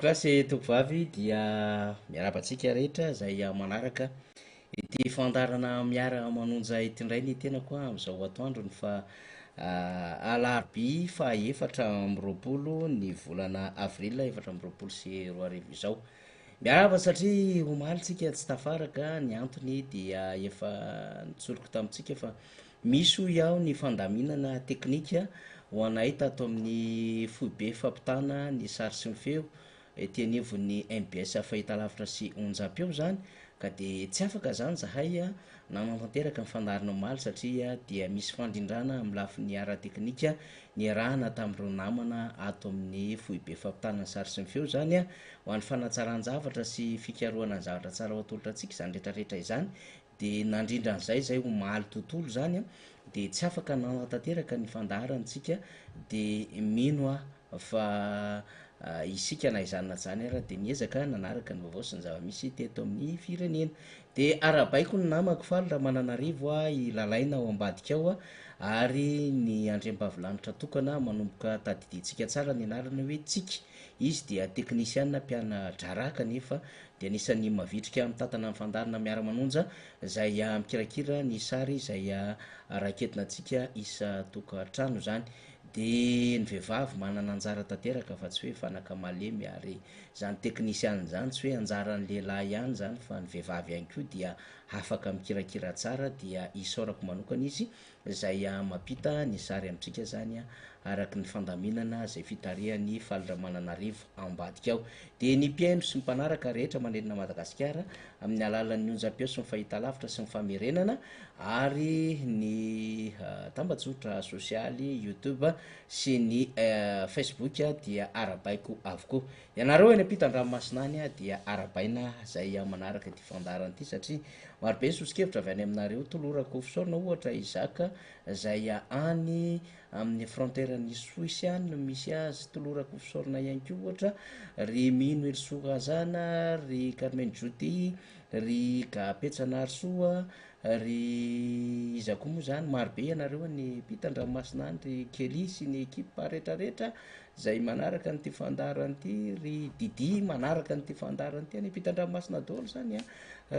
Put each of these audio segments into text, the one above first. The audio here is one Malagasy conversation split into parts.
Tompokolahy sy tompovavy dia miarahaba antsika rehetra izay manaraka ity fandaharana miara manonja ity indray ny tenako amin'izao atoandro ny fa alarobia faha 24 ny volana avril 2024 izao. Miarahaba satria omaly tsika tsy tafaraka, ny antony dia efa nitsoriko tamintsika fa Misy hoy aho ny fandaminana teknika ho anay tato amin'ny foibe fampitana ny sary sy ny feo ety anivon'ny mbs fahitalavitra sy onjam-peo izany ka dia tsy afaka izany izahay nanatanteraka ny fandaharana omaly satria dia misy fandrindrana amin'ny lafiny ara-teknika niarahana tamin'ireo namana ato amin'ny foibe fampitana ny sary sy ny feo izany ho an'ny fanatsaran-javatra sy fikarohana ny zavatra tsara ho atolotra antsika izany rehetrarehetra izany Dia nandrindra an'izay izay omaly tontolo izany an, dia tsy afaka nanatanteraka ny fandaharana isika, dia mino aho fa isika na izany na izany ara dia niezaka nanaraka ny vaovao sy ny zava-misy teto amin'ny firenena. Dia arahabaiko ny namako Faly Ramananarivo a, i Lalaina ao ambadika ao a, ary ny andriambavilanitra tokana manomboka tadidintsika tsara ny anarany hoe Tsiky, izy dia teknisiana mpiana-draharaha kanefa dia anisan'ny mavitrika mitantana ny fandaharana Miara-manonja izay mikirakira ny sary izay raiketina antsika isan-tokantrano izany. Dia ny vehivavy manana anjara tanteraka fa tsy hoe fanaka malemy ary izany teknisianina izany tsy hoe anjaran'ny lehilahy ihany izany fa ny vehivavy ihany koa dia afaka mikirakira tsara dia isaorako manokana izy izay mampita ny sary amintsika izany araka ny fandaminana izay fitarihan'i Faly Ramananarivo ambadika ao. Dia ny mpihaino sy ny mpanaraka rehetra manerana Madagasikara amin'ny alalan'ny onjam-peo sy ny fahitalavitra sy ny famerenana ary ny tambajotra sosialy youtube sy ny facebook dia arabaiko avokoa. Ianareo any ampitan-dranomasina any dia arabaina izay manaraka ity fandaharana ity satria marobe ny soso-kevitra avy any aminareo. Tolorako fisaorana ohatra i Jacques izay any amin'ny frontière-n'i Suisse any no misy azy. Tolorako fisaorana ihany koa ohatra ry Mino Herisoa Razana, ry Carmen Judy, ry Gapetsa Narisoa, ry iza koa moa izany, marobe ianareo any ampitan-dranomasina any, ry Kelly sy ny ekipa rehetrarehetra izay manaraka an'ity fandaharana ity, ry Didi manaraka an'ity fandaharana ity any ampitan-dranomasina daholo izany an,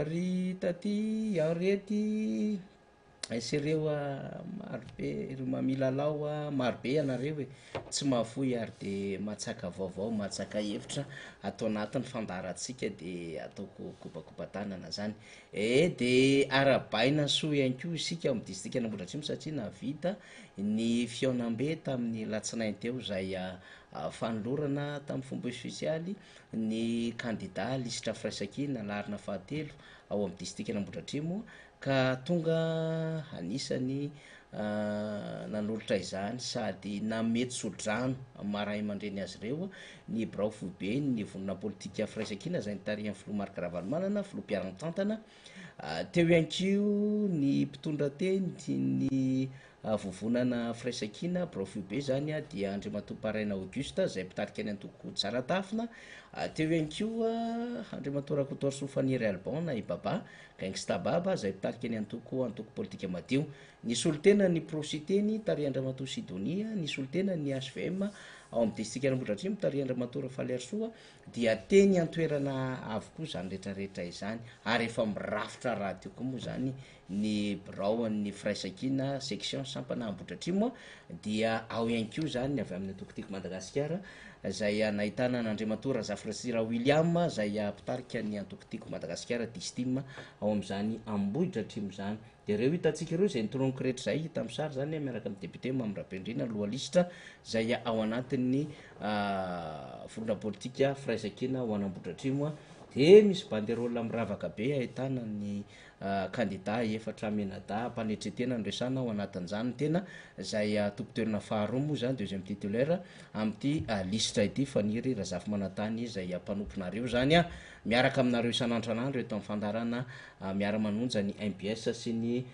ry Taty Henriette sy ireo marobe, ireo Mamilalao a, marobe ianareo e, tsy mahafoy ary de mahatsaka vaovao, mahatsaka hevitra ato anatin'ny fandaharantsika de ataoko kobakoba-tanana zany. E de arahabaina soa ihany koa isika ao amin'ny distrikan'Ambohidratrimo satria nahavita ny fihaonambe tamin'ny latsinainy teo izay fanolorana tamin'ny fomba ofisialy ny kandida lisitra firaisankina laharana fahatelo ao amin'ny distrikan'Ambohidratrimo ka tonga anisany nanolotra izany sady nanome tsodrano amin'ny maha ray aman-dreny azy ireo ny birao foiben'ny vondrona politika Firaisankina izay notarihan'ny filoha Marc Ravalomanana, filoha mpiara-mitantana. Teo ihany koa ny mpitondra teny ny vovonana Firaisankina, birao foibe izany dia Andriamatoa Paraina Auguste izay mpitarika ny antoko Tsaratafina. Teo ihany koa Andriamatoa Rakotoarisoa Faniry Alban na i Baba, Gangsta Baba, izay mpitarika ny antoko Antoko Politika Madio. Nisolo tena ny Pro-Siteny, tarihan-dRamatoa Sidonie, nisolo tena ny hvm ao amin'ny distrikan'Ambohidratrimo, tarihan-dRamatoa Rafaliarisoa, dia teny an-toerana avokoa izany rehetrarehetra izany ary efa mirafitra rahateo koa moa izany ny biraon'ny Firaisankina section sampana Ambohidratrimo dia ao ihany koa izany ny avy amin'ny antoko Tiako Madagasikara izay nahitana an'Andriamatoa Razafindratsira William izay mpitarika ny antoko Tiako Madagasikara Distim ao amin'izany Ambohidratrimo izany. Dia ireo hitantsika ireo izay notononiko rehetra izay hita amin'ny sary izany miaraka amin'ny député Mamy Rabenirina loha lisitra izay ao anatin'ny vondrona politika Firaisankina ho an'Ambohidratrimo dia misy banderole miravaka be ahitana ny kandida efatra mianadahy ampanetretena no resahana ao anatin'izany ny tena izay tompon-toerana faharoa moa izany deuxième titulaire amin'ity lisitra ity Faniry Razafimanantany izay mpanomponareo izany miaraka aminareo isan'andro isan'andro eto amin'ny fandaharana miara-manonja ny mbs sy ny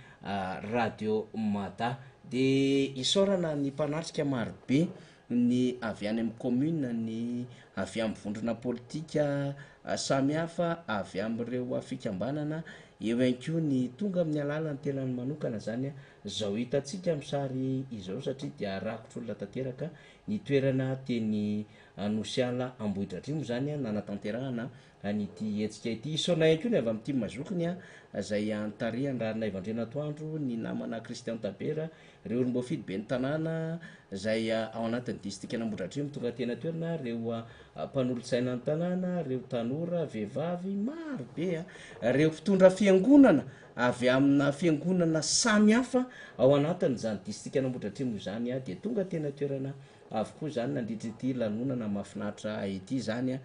Radio Mada dia isaorana ny mpanatrika marobe ny avy any amin'ny commune, ny avy amin'ny vondrona politika samihafa, avy amin'ireo fikambanana, eo ihany koa ny tonga amin'ny alalan'ny tenany manokana izany izao hitantsika amin'ny sary izao satria dia rakotr'olona tanteraka ny toerana teny Anosiala Ambohidratrimo izany nanatanterahana an'ity hetsika ity. Isaorana ihany koa ny avy amin'ny Team Zokiny izay notarihan-dRaharinaivo Andrianatoandro, ny namana Christian Tabera, ireo olom-boafidy ben'ny tanàna izay ao anatin'ny distrikan'Ambohidratrimo tonga teny an-toerana, ireo mpanolotsaina ny tanàna, ireo tanora, vehivavy, maro be, ireo mpitondra fiangonana avy amina fiangonana samihafa ao anatin'izany distrikan'Ambohidratrimo izany dia tonga teny an-toerana avokoa izany nandritra ity lanonana mahafinaritra ity izany a,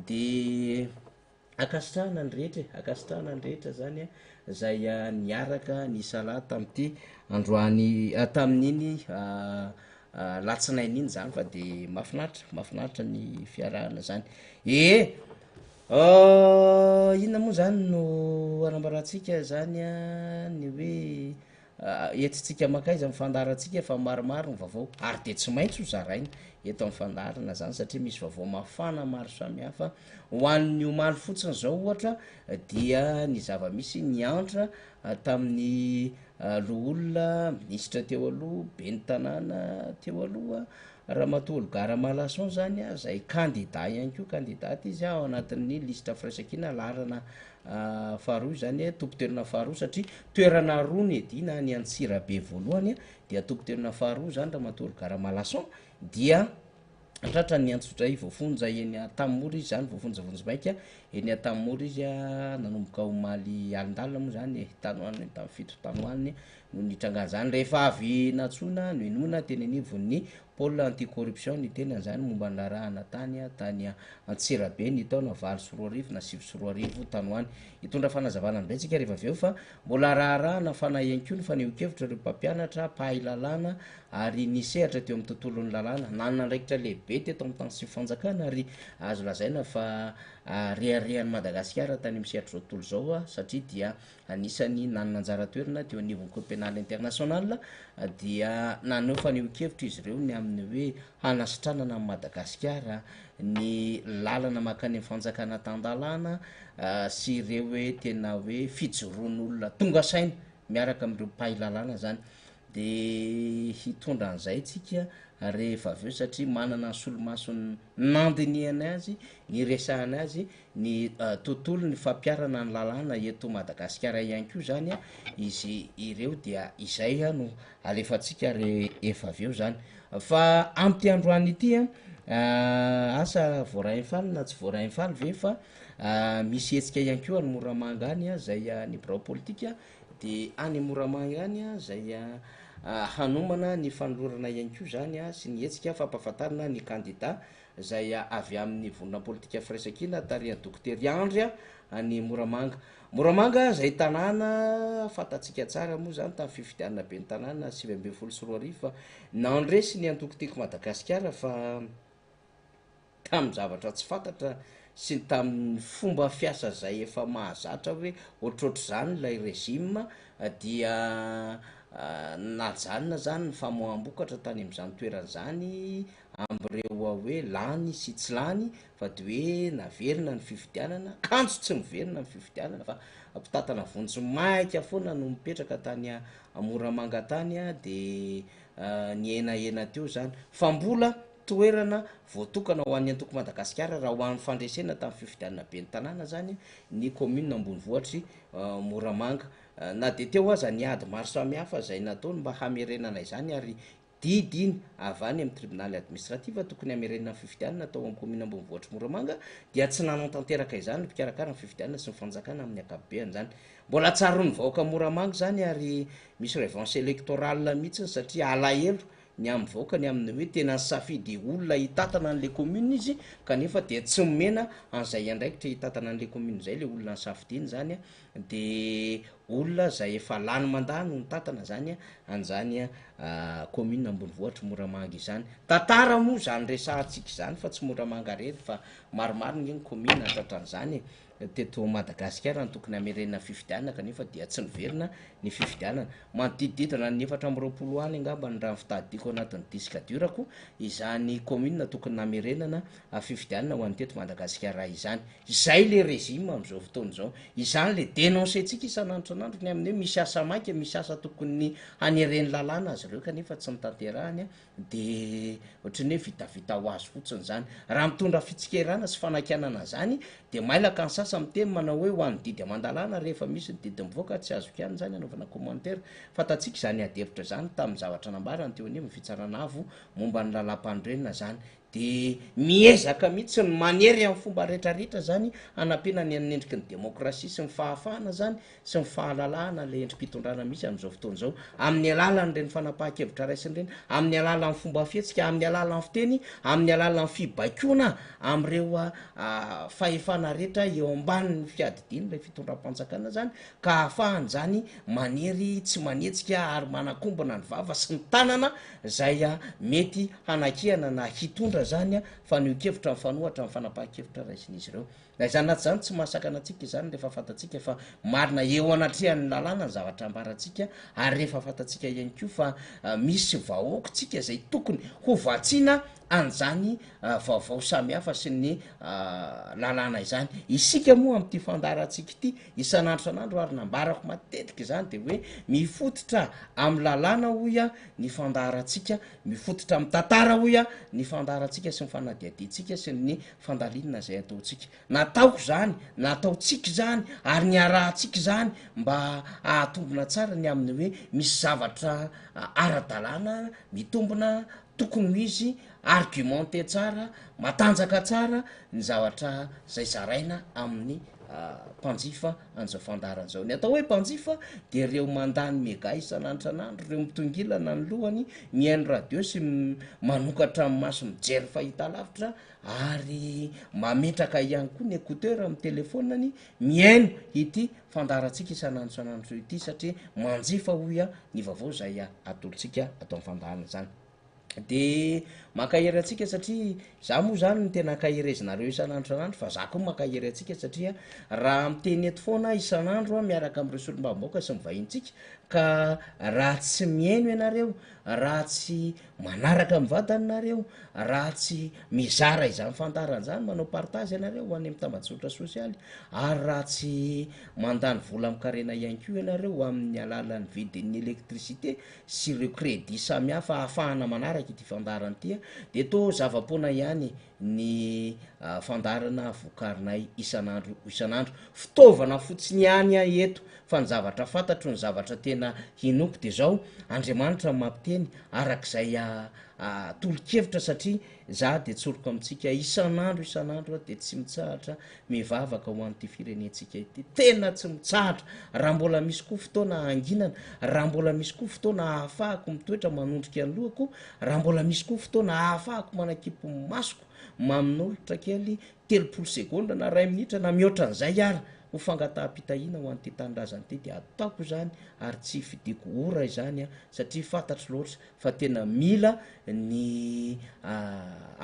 de ankasitrahana ny rehetra e, ankasitrahana ny rehetra zany a, zay niaraka nisalahy tamin'ity androany tamin'iny latsinainy iny zany fa de mahafinaritra, mahafinaritra ny fiarahana zany. Ee, inona moa zany no anambarantsika zany a, ny hoe Entintsika mankaiza ny fandaharantsika fa maromaro ny vaovao ary dia tsy maintsy ho zaraina eto amin'ny fandaharana izany satria misy vaovao mafana maro samihafa. Ho an'ny omaly fotsiny izao ohatra dia ny zava-misy niantra tamin'ny loholona minisitra teo aloha, ben'ny tanàna teo aloha, Ramatoa Olga Ramalason izany izay kandida ihany koa, kandidate izy ao anatin'ny lisitra firaisankina laharana faharoa izany hoe tompon-toerana faharoa satria toerana roa ny edina any Antsirabe voalohany dia tompon-toerana faharoa izany Ramatoa Olga Ramalason dia tratra ny antsojay voafonja eny Antanimora izy izany, voafonja vonjimaika eny Antanimora izy nanomboka omaly alindalina moa izany e, tany ho any tamin'ny 7 tany ho any no nitrangan'izany. Rehefa avy nantsoina, nohenoina teny anivon'ny Pôle anti-corruption ny tenany izany momba ny raharaha tany tany Antsirabe ny taona 2008 na 2009 tany ho any. Hitondra fanazavana amin'izay tsika rehefa avy eo fa mbola raharaha nafana ihany koa ny fanehoan-kevitra ireo mpampianatra, mpahay lalàna ary nisehatra teo amin'ny tontolon'ny lalàna. Nanana andraikitra lehibe teto amin'ny tany sy ny fanjakana ary azo lazaina fa reharehan'i Madagasikara tany amin'ny sehatr'izao tontolo izao satria dia Anisan'ny nanana anjara toerana teo anivon'ny Cour Pénale Internationale dia naneho fanehoan-kevitra izy ireo ny amin'ny hoe hanasitranana an'i Madagasikara, ny lalana mankany amin'ny fanjakana tan-dalàna sy ireo hoe tena hoe fijoroan'olona tonga saina miaraka amin'ireo mpahay lalàna izany. Dia hitondra an'izay tsika rehefa avy eo satria manana ny solomasony nandinihany azy, niresahany azy, ny tontolon'ny fampiharana ny lalàna eto Madagasikara ihany koa izany izy ireo dia izay no alefantsika rehefa avy eo izany. Fa amin'ity androany ity an, asa voarain'i Faly na tsy voarain'i Faly ve fa misy hetsika ihany koa any Moramanga any izay ny birao politika de any Moramanga any izay hanomana ny fanolorana ihany koa izany sy ny hetsika fampahafantarana ny kandida izay avy amin'ny vondrona politika Firaisankina tarihan'i Dokotera Andry any Moramanga. Moramanga izay tanàna fantatsika tsara moa izany tamin'ny fifidianana ben'ny tanàna 2019 fa nandresy ny antoko Tiako Madagasikara fa tamin'ny zavatra tsy fantatra sy ny tamin'ny fomba fiasa izay efa mahazatra hoe ohatrohatr'izany ilay régime dia najanona izany ny famoaham-bokatra tany amin'izany toerana izany amin'ireo hoe lany sy tsy lany fa dia hoe naverina ny fifidianana kanjo tsy miverina ny fifidianana fa mpitantana vonjy maika foana no mipetraka tany Moramanga tany dia nihenahena teo izany fa mbola toerana voatokana ho an'ny antoko Madagasikara raha ho an'ny fandresena tamin'ny fifidianana ben'ny tanàna izany ny commune ambonivohitr'i Moramanga. Na dia teo aza ny ady maro samihafa izay nataony mba hamerenana izany ary didy iny avy any amin'ny tribonaly administratif tokony hamerenana ny fifidianana tao amin'ny commune ambonivohitr'i Moramanga dia tsy nanantanteraka izany ny mpikarakara ny fifidianana sy ny fanjakana amin'ny ankapobeany izany. Mbola tsaroan'ny vahoaka Moramanga izany ary misy revanche électorale mihitsy satria alahelo ny amin'ny vahoaka ny amin'ny hoe tena nisafidy olona hitantana an'le commune izy kanefa dia tsy omena an'izay andraikitra hitantana an'le commune izay le olona nisafidiany zany de olona zay efa lany mandat no nitantana zany an'izany commune ambonivohitr'i Moramanga izany. Tantara moa zany resahantsika izany fa tsy Moramanga rery fa maromaro nge ny commune tratran'izany e. teto Madagasikara no tokony hamerenana fifidianana kanefa dia tsy niverina ny fifidianana. Manodidididina ny 24 any angamba ny raha ny fitadidiako anatin'ny disque dur-ko izany commune tokony namerenana fifidianana ho an'ny teto Madagasikara izany. Izay le régime amin'izao fotoana izao. Izany le denoncer-tsika isan'andro isan'andro ny amin'ny hoe misy asa maika, misy asa tokony haneren'ny lalàna azy ireo kanefa tsy notanterahiny de ohatran'ny hoe vitavita ho azy fotsiny izany. Raha mitondra fitsikerana sy fanakianana an'izany de mailaka ny sasany miteny manao hoe ho an'ny didy aman-dalàna rehefa misy ny didy mivoaka tsy azo kianina izany anaovana commentaire. Fantatsika izany ady hevitra izany tamin'ny zavatra nambarany teo anivon'ny fitsarana avo momba ny lalàmpanorenana izany. De miezaka mihitsy ny manery amin'ny fomba rehetrarehetra zany hanampiana ny an'ny endriky ny demokrasia sy ny fahafahana zany sy ny fahalalahana ilay endri-pitondrana misy amin'izao fotoana izao amin'ny alalan'ireny fanapahan-kevitra raisiny ireny, amin'ny alalan'ny fomba fihetsika, amin'ny alalan'ny fiteny, amin'ny alalan'ny fibaikoana amin'ireo fahefana rehetra eo ambanin'ny fiadidian'ilay fitondram-panjakana zany ka ahafahany zany manery tsy manetsika ary manakombona ny vava sy ny tanana izay mety hanakiana na hitondra izany fanehoan-kevitra mifanohatra amin'ny fanapahan-kevitra raisin'izy ireo. Na izany na tsy izany, tsy mahasakana antsika izany rehefa fantatsika fa marina eo anatrehan'ny lalàna ny zavatra ambarantsika ary rehefa fantatsika ihany koa fa misy vahoakantsika izay tokony ho vatsiana an'izany vaovao samihafa sy ny lalàna izany. Isika moa amin'ity fandaharantsika ity isan'andro isan'andro ary nambarako matetika izany dia hoe mifototra amin'ny lalàna hoy aho ny fandaharantsika, mifototra amin'ny tantara hoy aho ny fandaharantsika sy ny fanadihadiantsika sy ny fandalinana izay ataontsika. Nataoko izany, nataontsika izany ary niarahantsika izany mba hahatombina tsara ny amin'ny hoe misy zavatra ara-dalàna, mitombina, tokony ho izy, argumenté tsara, matanjaka tsara ny zavatra izay zaraina amin'ny mpanjifa an'izao fandaharana izao. Ny atao hoe mpanjifa dia ireo mandany mega isan'andro isan'andro, ireo mitongilana ny lohany, mihaino radio sy manokatra ny maso mijery fahitalavitra ary mametraka ihany koa ny écouteur amin'ny telefaoniny mihaino ity fandaharantsika isan'andro isan'andro ity satria manjifa hoy aho ny vaovao izay atolotsika ato amin'ny fandaharana izany. De mankahery antsika satria za moa zany no tena ankaherezinareo isan'andro isan'andro fa za koa mankahery antsika satria raha miteny eto foana aho isan'andro aho miaraka amin'ireo solombavambahoaka sy ny vahinintsika ka raha tsy mihaino ianareo, raha tsy manaraka mivantana nareo, raha tsy mizara izany fandaharana izany, manao partage ianareo ho any amin'ny tambajotra sosialy ary raha tsy mandany vola amin-karena ihany koa ianareo amin'ny alalan'ny vidin'ny électricité sy ireo crédit samihafa ahafahana manaraka ity fandaharana ity dia toa zava-poana ihany ny fandaharana vokarinay isan'andro isan'andro. Fitaovana fotsiny ihany aho eto fa ny zavatra fantatro, ny zavatra tena hinoako dia izao, Andriamanitra no mampiteny arak'izay tolo-kevitra satria za dia tsoriko amintsika isan'andro isan'andro aho dia tsy mitsahatra mivavaka ho an'ity firenentsika ity, tena tsy mitsahatra, raha mbola misy koa fotoana hanginana, raha mbola misy koa fotoana ahafahako mitoetra manondrika ny lohako, raha mbola misy koa fotoana ahafahako manakipy ny masoko manolotra kely 30 segondra na iray minitra na mihoatra an'izay ara ho fangataham-pitahiana ho an'ity tanindrazana ity dia ataoko izany ary tsy fidiko ora izany an, satria fantatro loatra fa tena mila ny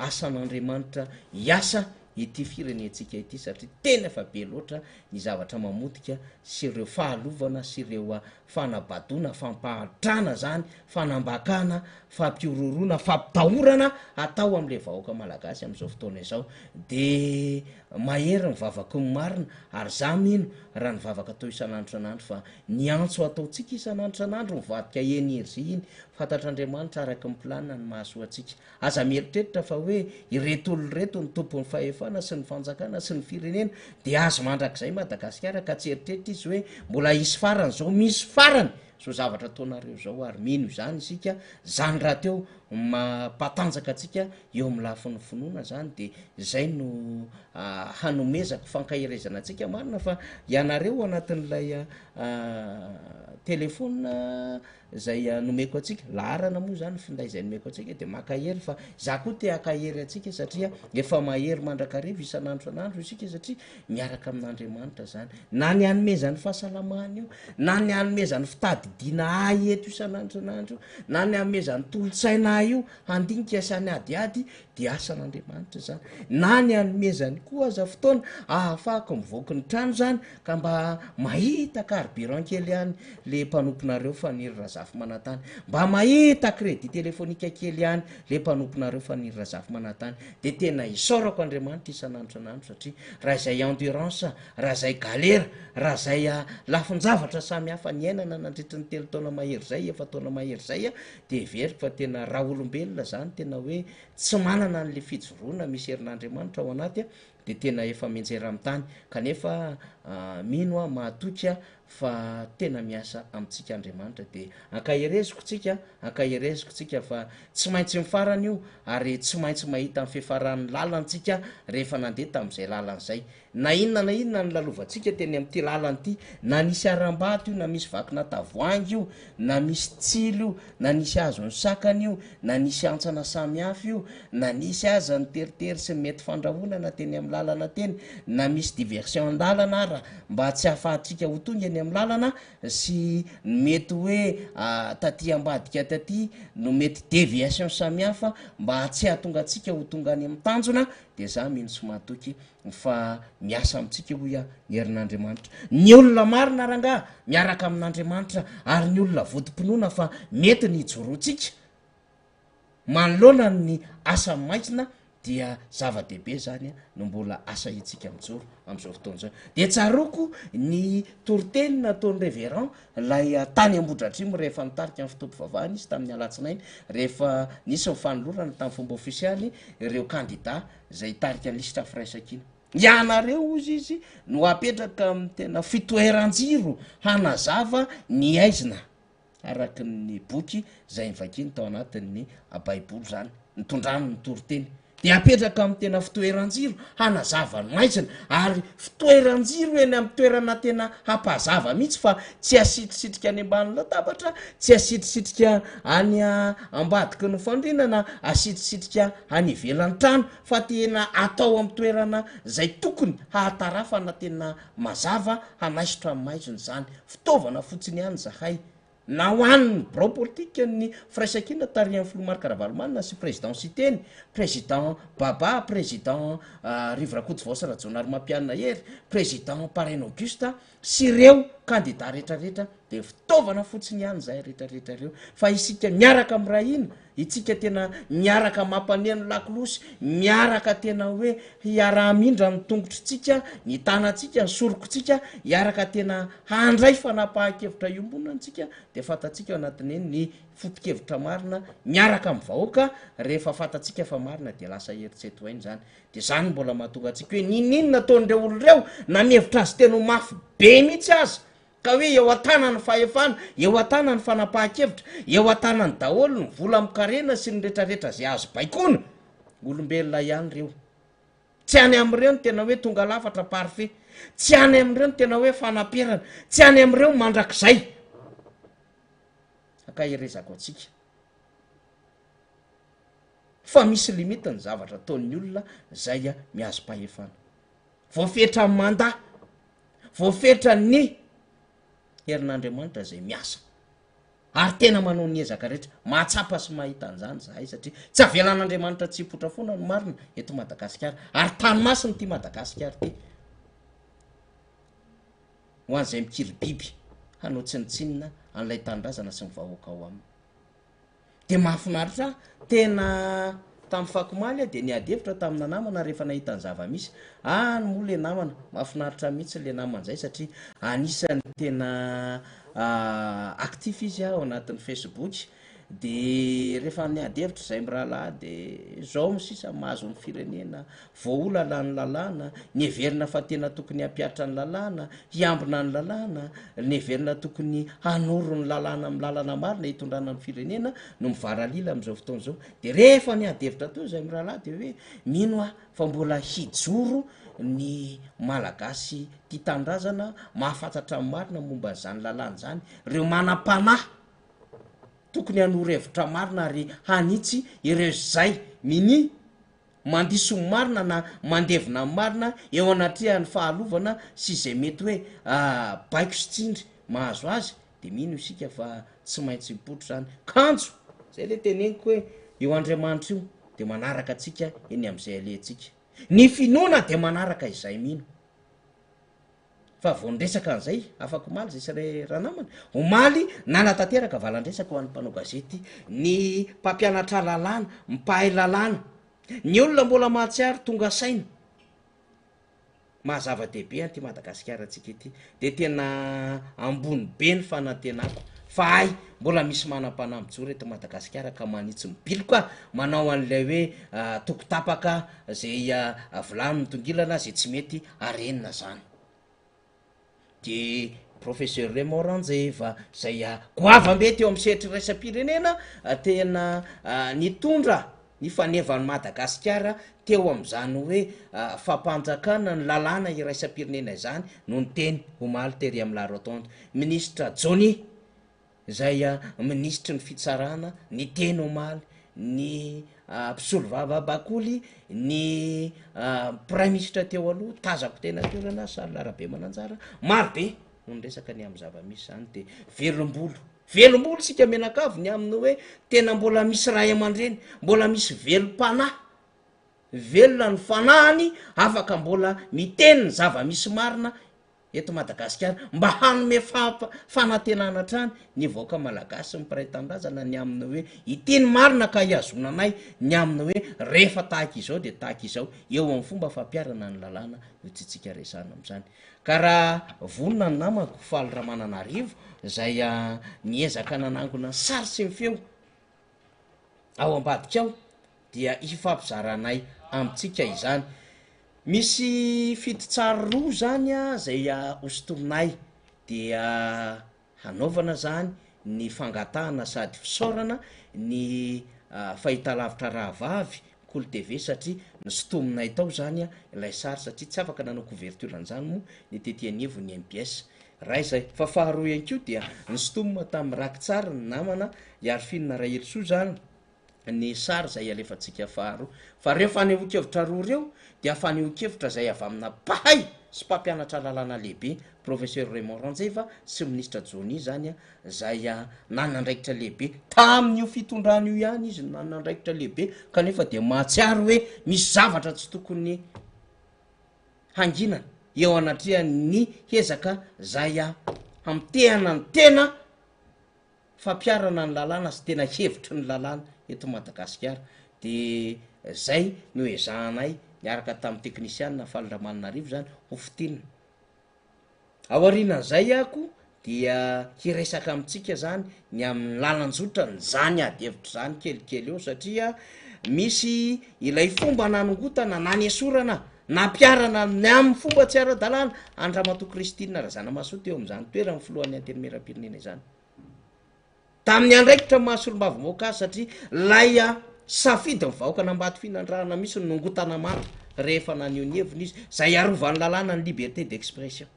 asan'Andriamanitra hiasa ity firenentsika ity satria tena efa be loatra ny zavatra mamotika sy ireo fahalovana sy ireo fanabadoana, fampahantrana zany, fanambakana, fampihorohoroana, fampitahorana atao amle vahoaka malagasy amzao fotoana izao de mahery ny vavaky ny marina ary za mino raha ny vavaka atao isan'andro isan'andro fa ny antso ataontsika isan'andro isan'andro mivadika energie iny fantatr'Andriamanitra araky ny planina ny mahasoa antsika Aza mieritreritra fa hoe ireto olona ireto no tompon'ny fahefana sy ny fanjakana sy ny firenena dia azy mandrakizay Madagasikara ka tsy eritreritra izy hoe mbola hisy farany izao, misy farany izao zavatra ataonareo izao ary mino izany isika, izany rahateo mampatanjaka antsika eo amin'ny lafiny finoana izany dia izay no hanomezako fankaherezana antsika, marina fa ianareo anatin'ilay telephone. izay nomeko antsika, laharana moa izany finday izay nomeko antsika dia mankahery fa za koa te hankahery antsika satria efa mahery mandrakariva isan'andro isan'andro isika satria miaraka amin'Andriamanitra izany. Na ny hanomezany fahasalamana io, na ny hanomezany fitadidiana ahy eto isan'andro isan'andro io, na ny hanomezany tolo-tsaina ahy io handinika sy hanadihady dia asan'Andriamanitra izany. Na ny hanomezany koa aza fotoana ahafahako mivoaky ny trano izany ka mba mahita carburant kely ihany le mpanomponareo Faniry Razafimanantany, mba mahita crédit téléphonique kely ihany le mpanomponareo Faniry Razafimanantany, dia tena isaorako Andriamanitra isan'andro isan'andro satria raha izay endurance, raha izay galera, raha izay lafin-javatra samihafa niainana nandritry ny telo taona mahery izay, efa-taona mahery izay, dia heveriko fa tena raha olombelona izany tena hoe tsy manana an'le fijoroana misy herin'Andriamanitra ao anaty dia tena efa mianjera amin'ny tany, kanefa mino aho, mahatoky aho fa tena miasa amintsika Andriamanitra dia ankahereziko tsika, ankahereziko tsika fa tsy maintsy mifarana io ary tsy maintsy mahita ny fiafaran'ny lalantsika rehefa nandeha tamin'izay lalana izay. Na inona na inona nolalovantsika teny amin'ity lalana ity, na nisy harambato io, na misy vakina tavoahangy io, na misy tsilo io, na nisy hazo nisakana io, na nisy hantsana samihafa io, na nisy aza ny teritery sy ny mety fandrahonana teny amin'ny lalana teny, na misy diversion an-dalana ara mba tsy hahafahantsika ho tonga eny amin'ny lalana sy ny mety hoe taty ambadika taty no mety deviation samihafa mba tsy hahatonga antsika ho tonga any amin'ny tanjona, dia za mino sy mahatoky fa miasa amintsika hoy aho ny herin'Andriamanitra. Ny olona marina rangaha miaraka amin'Andriamanitra ary ny olona votom-pinoana fa mety ny hijoroantsika manoloana ny asa maizina dia zava-dehibe zany no mbola asahintsika mijoro amin'izao fotoana izao. Dia tsaroako ny toriteny nataon'ny Révérend ilay tany Ambohidratrimo rehefa nitarika ny fotoam-pivavahana izy tamin'ny alatsinainy rehefa nisy ny fanolorana tamin'ny fomba ofisialy ireo kandida izay hitarika ny lisitra firaisankina. Ianareo, hozy izy, no apetraka amin'ny tena fitoeran-jiro hanazava ny aizina, araka ny boky izay novakiany tao anatin'ny Baiboly izany, nitondrany ny toriteny. Dia apetraka amin'ny tena fitoeran-jiro hanazava ny maizina, ary fitoeran-jiro eny amin'ny toerana tena hampazava mihitsy fa tsy asitrisitrika any ambany latabatra, tsy asitrisitrika any ambadiky ny fandriana na asitrisitrika any ivelan'ny trano fa tena atao amin'ny toerana izay tokony hahatarafana tena mazava hanaisotra ny maizina izany. Fitaovana fotsiny ihany izahay. Na ho an'ny birao politikan'ny Firaisankina tarihan'ny Filoha Marc Ravalomanana sy Président Siteny, Président Baba, Président Rivo Rakotovao sy Rajaonarimampianina Hery, Président Paraina Auguste sy ireo kandida rehetrarehetra dia fitaovana fotsiny ihany izahay rehetrarehetra ireo fa isika miaraka miray hina Itsika tena miaraka mampaneno lakolosy, miaraka tena hoe hiaraha-hamindra ny tongotritsika, ny tanantsika, ny sorokontsika, hiaraka tena handray fanapahan-kevitra iombonana tsika, dia fantatsika ao anatin'iny ny foto-kevitra marina miaraka amin'ny vahoaka, rehefa fantatsika fa marina dia lasa hery tsy eto aina izany. Dia izany no mbola mahatonga antsika hoe n'inon'inona ataon'ireo olona ireo, na mihevitra azy tena ho mafy be mihitsy aza, Ka hoe eo an-tanany fahefana, eo an-tanany fanapahan-kevitra, eo an-tanany daholo ny vola amin-karena sy ny retraretra izay azo baikoana. Olombelona ihany ireo. Tsy any amin'ireo ny tena hoe tonga lafatra, parfait. Tsy any amin'ireo ny tena hoe fanaperana. Tsy any amin'ireo mandrakizay. Ankaherezako antsika. Fa misy limite ny zavatra ataon'ny olona izay mihazom-pahefana. Voafetra ny mandat. Voafetra ny herin'Andriamanitra izay miasa ary tena manao ny ezaka rehetra. Mahatsapa sy mahita an'izany izahay satria tsy avelan'Andriamanitra tsy hipoitra foana ny marina eto Madagasikara ary tany masina ity Madagasikara ity. Ho an'izay mikiribiby hanao tsinontsinona an'ilay tanindrazana sy ny vahoaka ao aminy. Dia mahafinaritra ahy, tena tamin'ny fakomaly aho dia niady hevitra tamina namana rehefa nahita ny zava-misy. Any moa le namana, mahafinaritra mihitsy le namana izay satria anisan'ny tena actif izy ao anatin'ny facebook. Dia rehefa niady hevitra izahay mirahalahy dia izao no sisa mahazo ny firenena, Voaolana ny lalàna, ny heverina fa tena tokony hampihatra ny lalàna, hiambina ny lalàna, ny heverina tokony hanoro ny lalàna amin'ny lalana marina hitondrana ny firenena no mivaralila amin'izao fotoana izao. Dia rehefa niady hevitra teo izahay mirahalahy dia hoe mino aho fa mbola hijoro ny Malagasy tia tanindrazana, mahafantatra ny marina momba an'izany lalàna izany, ireo manam-panahy. tokony hanoro hevitra marina ary hanitsy ireo izay minia mandiso ny marina na mandevina ny marina eo anatrehan'ny fahalovana sy izay mety hoe baiko sy tsindry mahazo azy dia mino isika fa tsy maintsy hipoitra izany. Kanjo, izay ilay teneniko hoe io Andriamanitra io dia manaraka antsika eny amin'izay alehantsika. Ny finoana dia manaraka izay mino. Fa vao niresaka an'izay afak'omaly izay sy ray ranamana, omaly nanatanteraka valan-dresaka ho an'ny mpanao gazety ny mpampianatra lalàna, mpahay lalàna, ny olona mbola mahatsiaro tonga saina maha zava-dehibe an'ity Madagasikara antsika ity dia tena ambony be ny fanantenako fa hay mbola misy manam-panahy mijoro eto Madagasikara ka manitsy mibiloka manao an'ilay hoe toko tapaka zay vilany mitongilana zay tsy mety arenina zany. De Professeur Raymond Ranjeva zay goavam-be teo amin'ny sehatra iraisam-pirenena tena nitondra ny fanevan'i Madagasikara teo amin'izany hoe fampanjakana ny lalàna iraisam-pirenena izany no niteny omaly tery amin'ny la rotonde. Minisitra Johnny izay minisitry ny fitsarana niteny omaly, ny mpisolovava Bakoly, ny praiminisitra teo aloha, tazako teny an-toerana Charles Rabemananjara, maro be no niresaka ny amin'ny zava-misy izany de velom-bolo, velom-bolo isika mianakavy ny amin'ny hoe tena mbola misy ray aman-dreny, mbola misy velom-panahy, velona ny fanahiny afaka mbola miteny ny zava-misy marina eto Madagasikara mba hanome fanantenana hatrany ny vahoaka malagasy sy ny mpiray tanindrazana ny amin'ny hoe ity ny marina ka ihazonanay ny amin'ny hoe rehefa tahaka izao dia tahaka izao eo amin'ny fomba fampiharana ny lalàna io tsitsika resahana amin'izany. Ka raha vonona ny namako Faly Ramananarivo izay niezaka nanangona ny sary sy ny feo ao ambadika ao dia hifampizaranay amintsika izany. Misy fidintsary roa zany zay hosintominay dia hanaovana zany ny fangatahana sady fisaorana ny fahitalavitra rahavavy Kolo TV satria nosintominay tao zany ilay sary satria tsy afaka nanao couverture an'izany moa ny tety anivon'ny mbs. Ray zay. Fa faharoa ihany koa dia nosintomina tamin'ny rakitsary ny namana Iarifinina Rahelisoa zany ny sary izay alefantsika faharoa. Fa ireo fanehoan-kevitra roa ireo dia fanehoan-kevitra izay avy amina mpahay sy mpampianatra lalàna lehibe, Professeur Raymond Ranjeva sy Minisitra Johnny izany, izay nanana andraikitra lehibe tamin'io fitondrana io ihany izy no nanana andraikitra lehibe kanefa dia mahatsiaro hoe misy zavatra tsy tokony hanginana eo anatrehan'ny hezaka izay hamotehana ny tena fampiharana ny lalàna sy tena hevitry ny lalàna eto Madagasikara de zay no ezahanay niaraka tamin'ny teknisiana Faly Ramananarivo zany ho fintinina. Ao aorianan'izay ako dia hiresaka amintsika zany ny amin'ny lalan-jotran'izany ady hevitra izany kelikely eo satria misy ilay fomba nanongotana nanesorana nampiharana ny amin'ny fomba tsy ara-dalàna an-dRamatoa Christine Razanamahasoa teo amin'izany toeran'ny filohan'ny Antenimierampirenena izany. Tamin'ny andraikitra maha solombavambahoaka azy satria ilay safidy ny vahoakan'Ambatofinandrahana mihitsy no nongotana manta rehefa naneho ny heviny izy, izay arovan'ny lalàna ny liberté d'expression.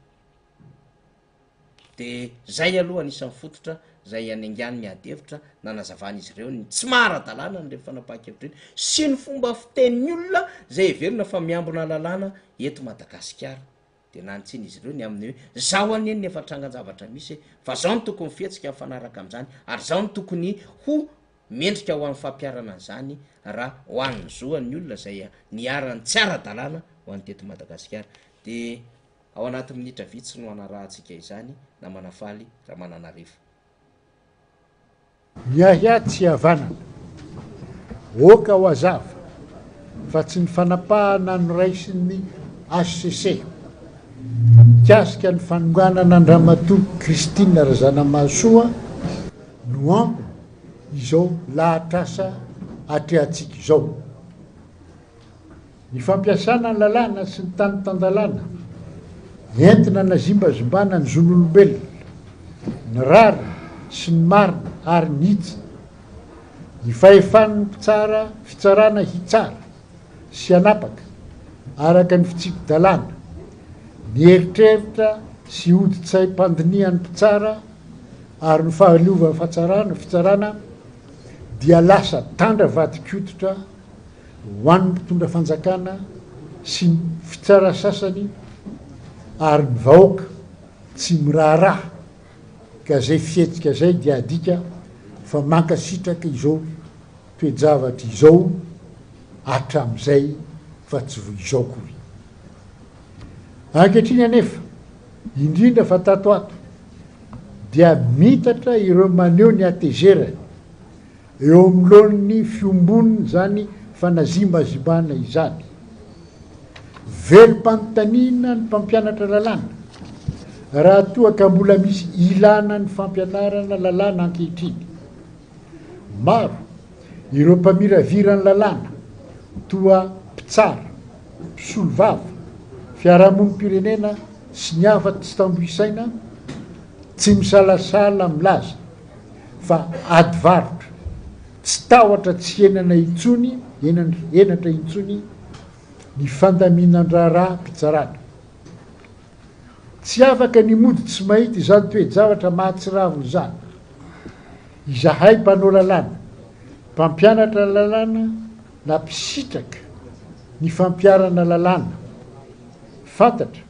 De zay aloha anisan'ny fototra zay anaingany ny ady hevitra nanazavan'izy ireo ny tsy maha ara-dalàna an'ireny fanapahan-kevitra ireny sy ny fomba fitenin'ny olona zay heverina fa miambina lalàna eto Madagasikara. De nanitsian'izy ireo ny amin'ny hoe zao anie ny efa trangan-javatra misy e, fa zao no tokony fihetsika mifanaraka amin'izany ary zao no tokony ho mendrika ho an'ny fampiharana an'izany raha ho an'ny zo an'ny olona zay niharan'ny tsy ara-dalàna ho an'ny teto Madagasikara. De Ao anaty minitra vitsy no hanarahantsika izany namana Faly Ramananarivo. Ny ahiahy tsy havanana. Aoka ho hazava fa tsy ny fanapahana noraisin'ny hcc mikasika ny fanonganana an-dRamatoa Christine Razanamahasoa no antony izao lahatr'asa atrehantsika izao. Ny fampiasana ny lalàna sy ny tany tan-dalàna entina anazimbazimbana ny zon'olombelona, ny rariny sy ny marina ary ny hitsiny, ny fahefan'ny mpitsara fitsarana hitsara sy hanapaka araka ny fitsipi-dalàna, ny eritreritra sy hodi-tsaim-pandinihan'ny mpitsara ary ny fahaleovan'ny fatsarana fitsarana. dia lasa tandra vadin-koditra ho an'ny mpitondra fanjakana sy ny mpitsara sasany ary ny vahoaka tsy miraharaha ka izay fihetsika izay dia adika fa mankasitraka izao toe-javatra izao hatramin'izay fa tsy vao izao akory. Ankehitriny anefa, indrindra fa tato ato, dia miitatra ireo maneho ny hatezerany eo anoloan'ny fiombon'izany fanazimbazimbana izany. Velom-panontaniana ny mpampianatra lalàna raha toa ka mbola misy ilana ny fampianarana lalàna ankehitriny. Maro ireo mpamiravira ny lalàna toa mpitsara, mpisolovava, fiarahamonim-pirenena sy ny hafa tsy tambo isaina tsy misalasala milaza fa ady varotra, tsy tahotra tsy henana intsony henatra intsony ny fandaminan-draharaham-pitsarana. Tsy afaka ny mody tsy mahita izany toe-javatra mahatsiravina izany. Izahay mpanao lalàna, mpampianatra lalàna na mpisitraka ny fampiharana lalàna, fantatra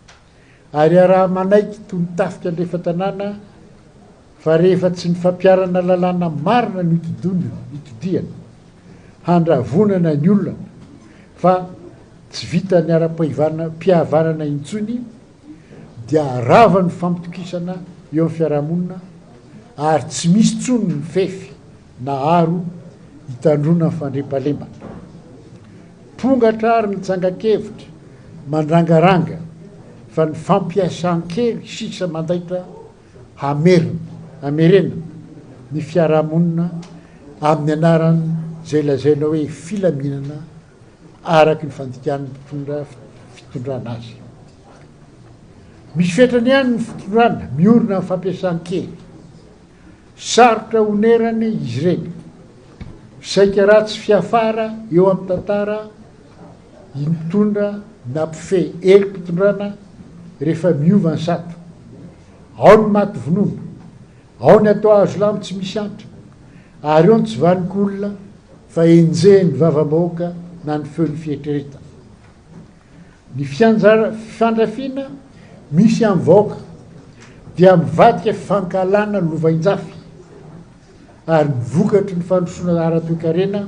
ary iaraha-manaiky toy ny tafika andrefan-tanàna fa rehefa tsy ny fampiharana lalàna marina no itodihana handravonana ny olona fa tsy vitan'ny ara-pihavanana intsony dia rava ny fampitokisana eo amin'ny fiarahamonina ary tsy misy intsony ny fefy na aro hitandroana ny fandriampahalemana. Pongatra ary ny tsangan-kevitra mandrangaranga fa ny fampiasan-kery sisa mandaitra hamerina, hamerenana ny fiarahamonina amin'ny anaran'izay lazaina hoe filaminana araka ny fandikan'ny mpitondra fitondrana azy. Misy fetrany ihany ny fitondrana miorina amin'ny fampiasan-kery. Sarotra onerana izy ireny. Saika ratsy fiafara eo amin'ny tantara ny mpitondra na mpifehy herim-pitondrana rehefa miova ny sata. Ao ny maty vonoina, ao ny atao hazo lambo tsy misy antra, ary ao ny tsy vanon-kolona fa enjehin'ny vavam-bahoaka na ny feon'ny fieritreretana. Ny fiandrafiana misy amin'ny vahoaka dia mivadika fankahalana lovainjafy ary ny vokatry ny fandrosoana ara-toekarena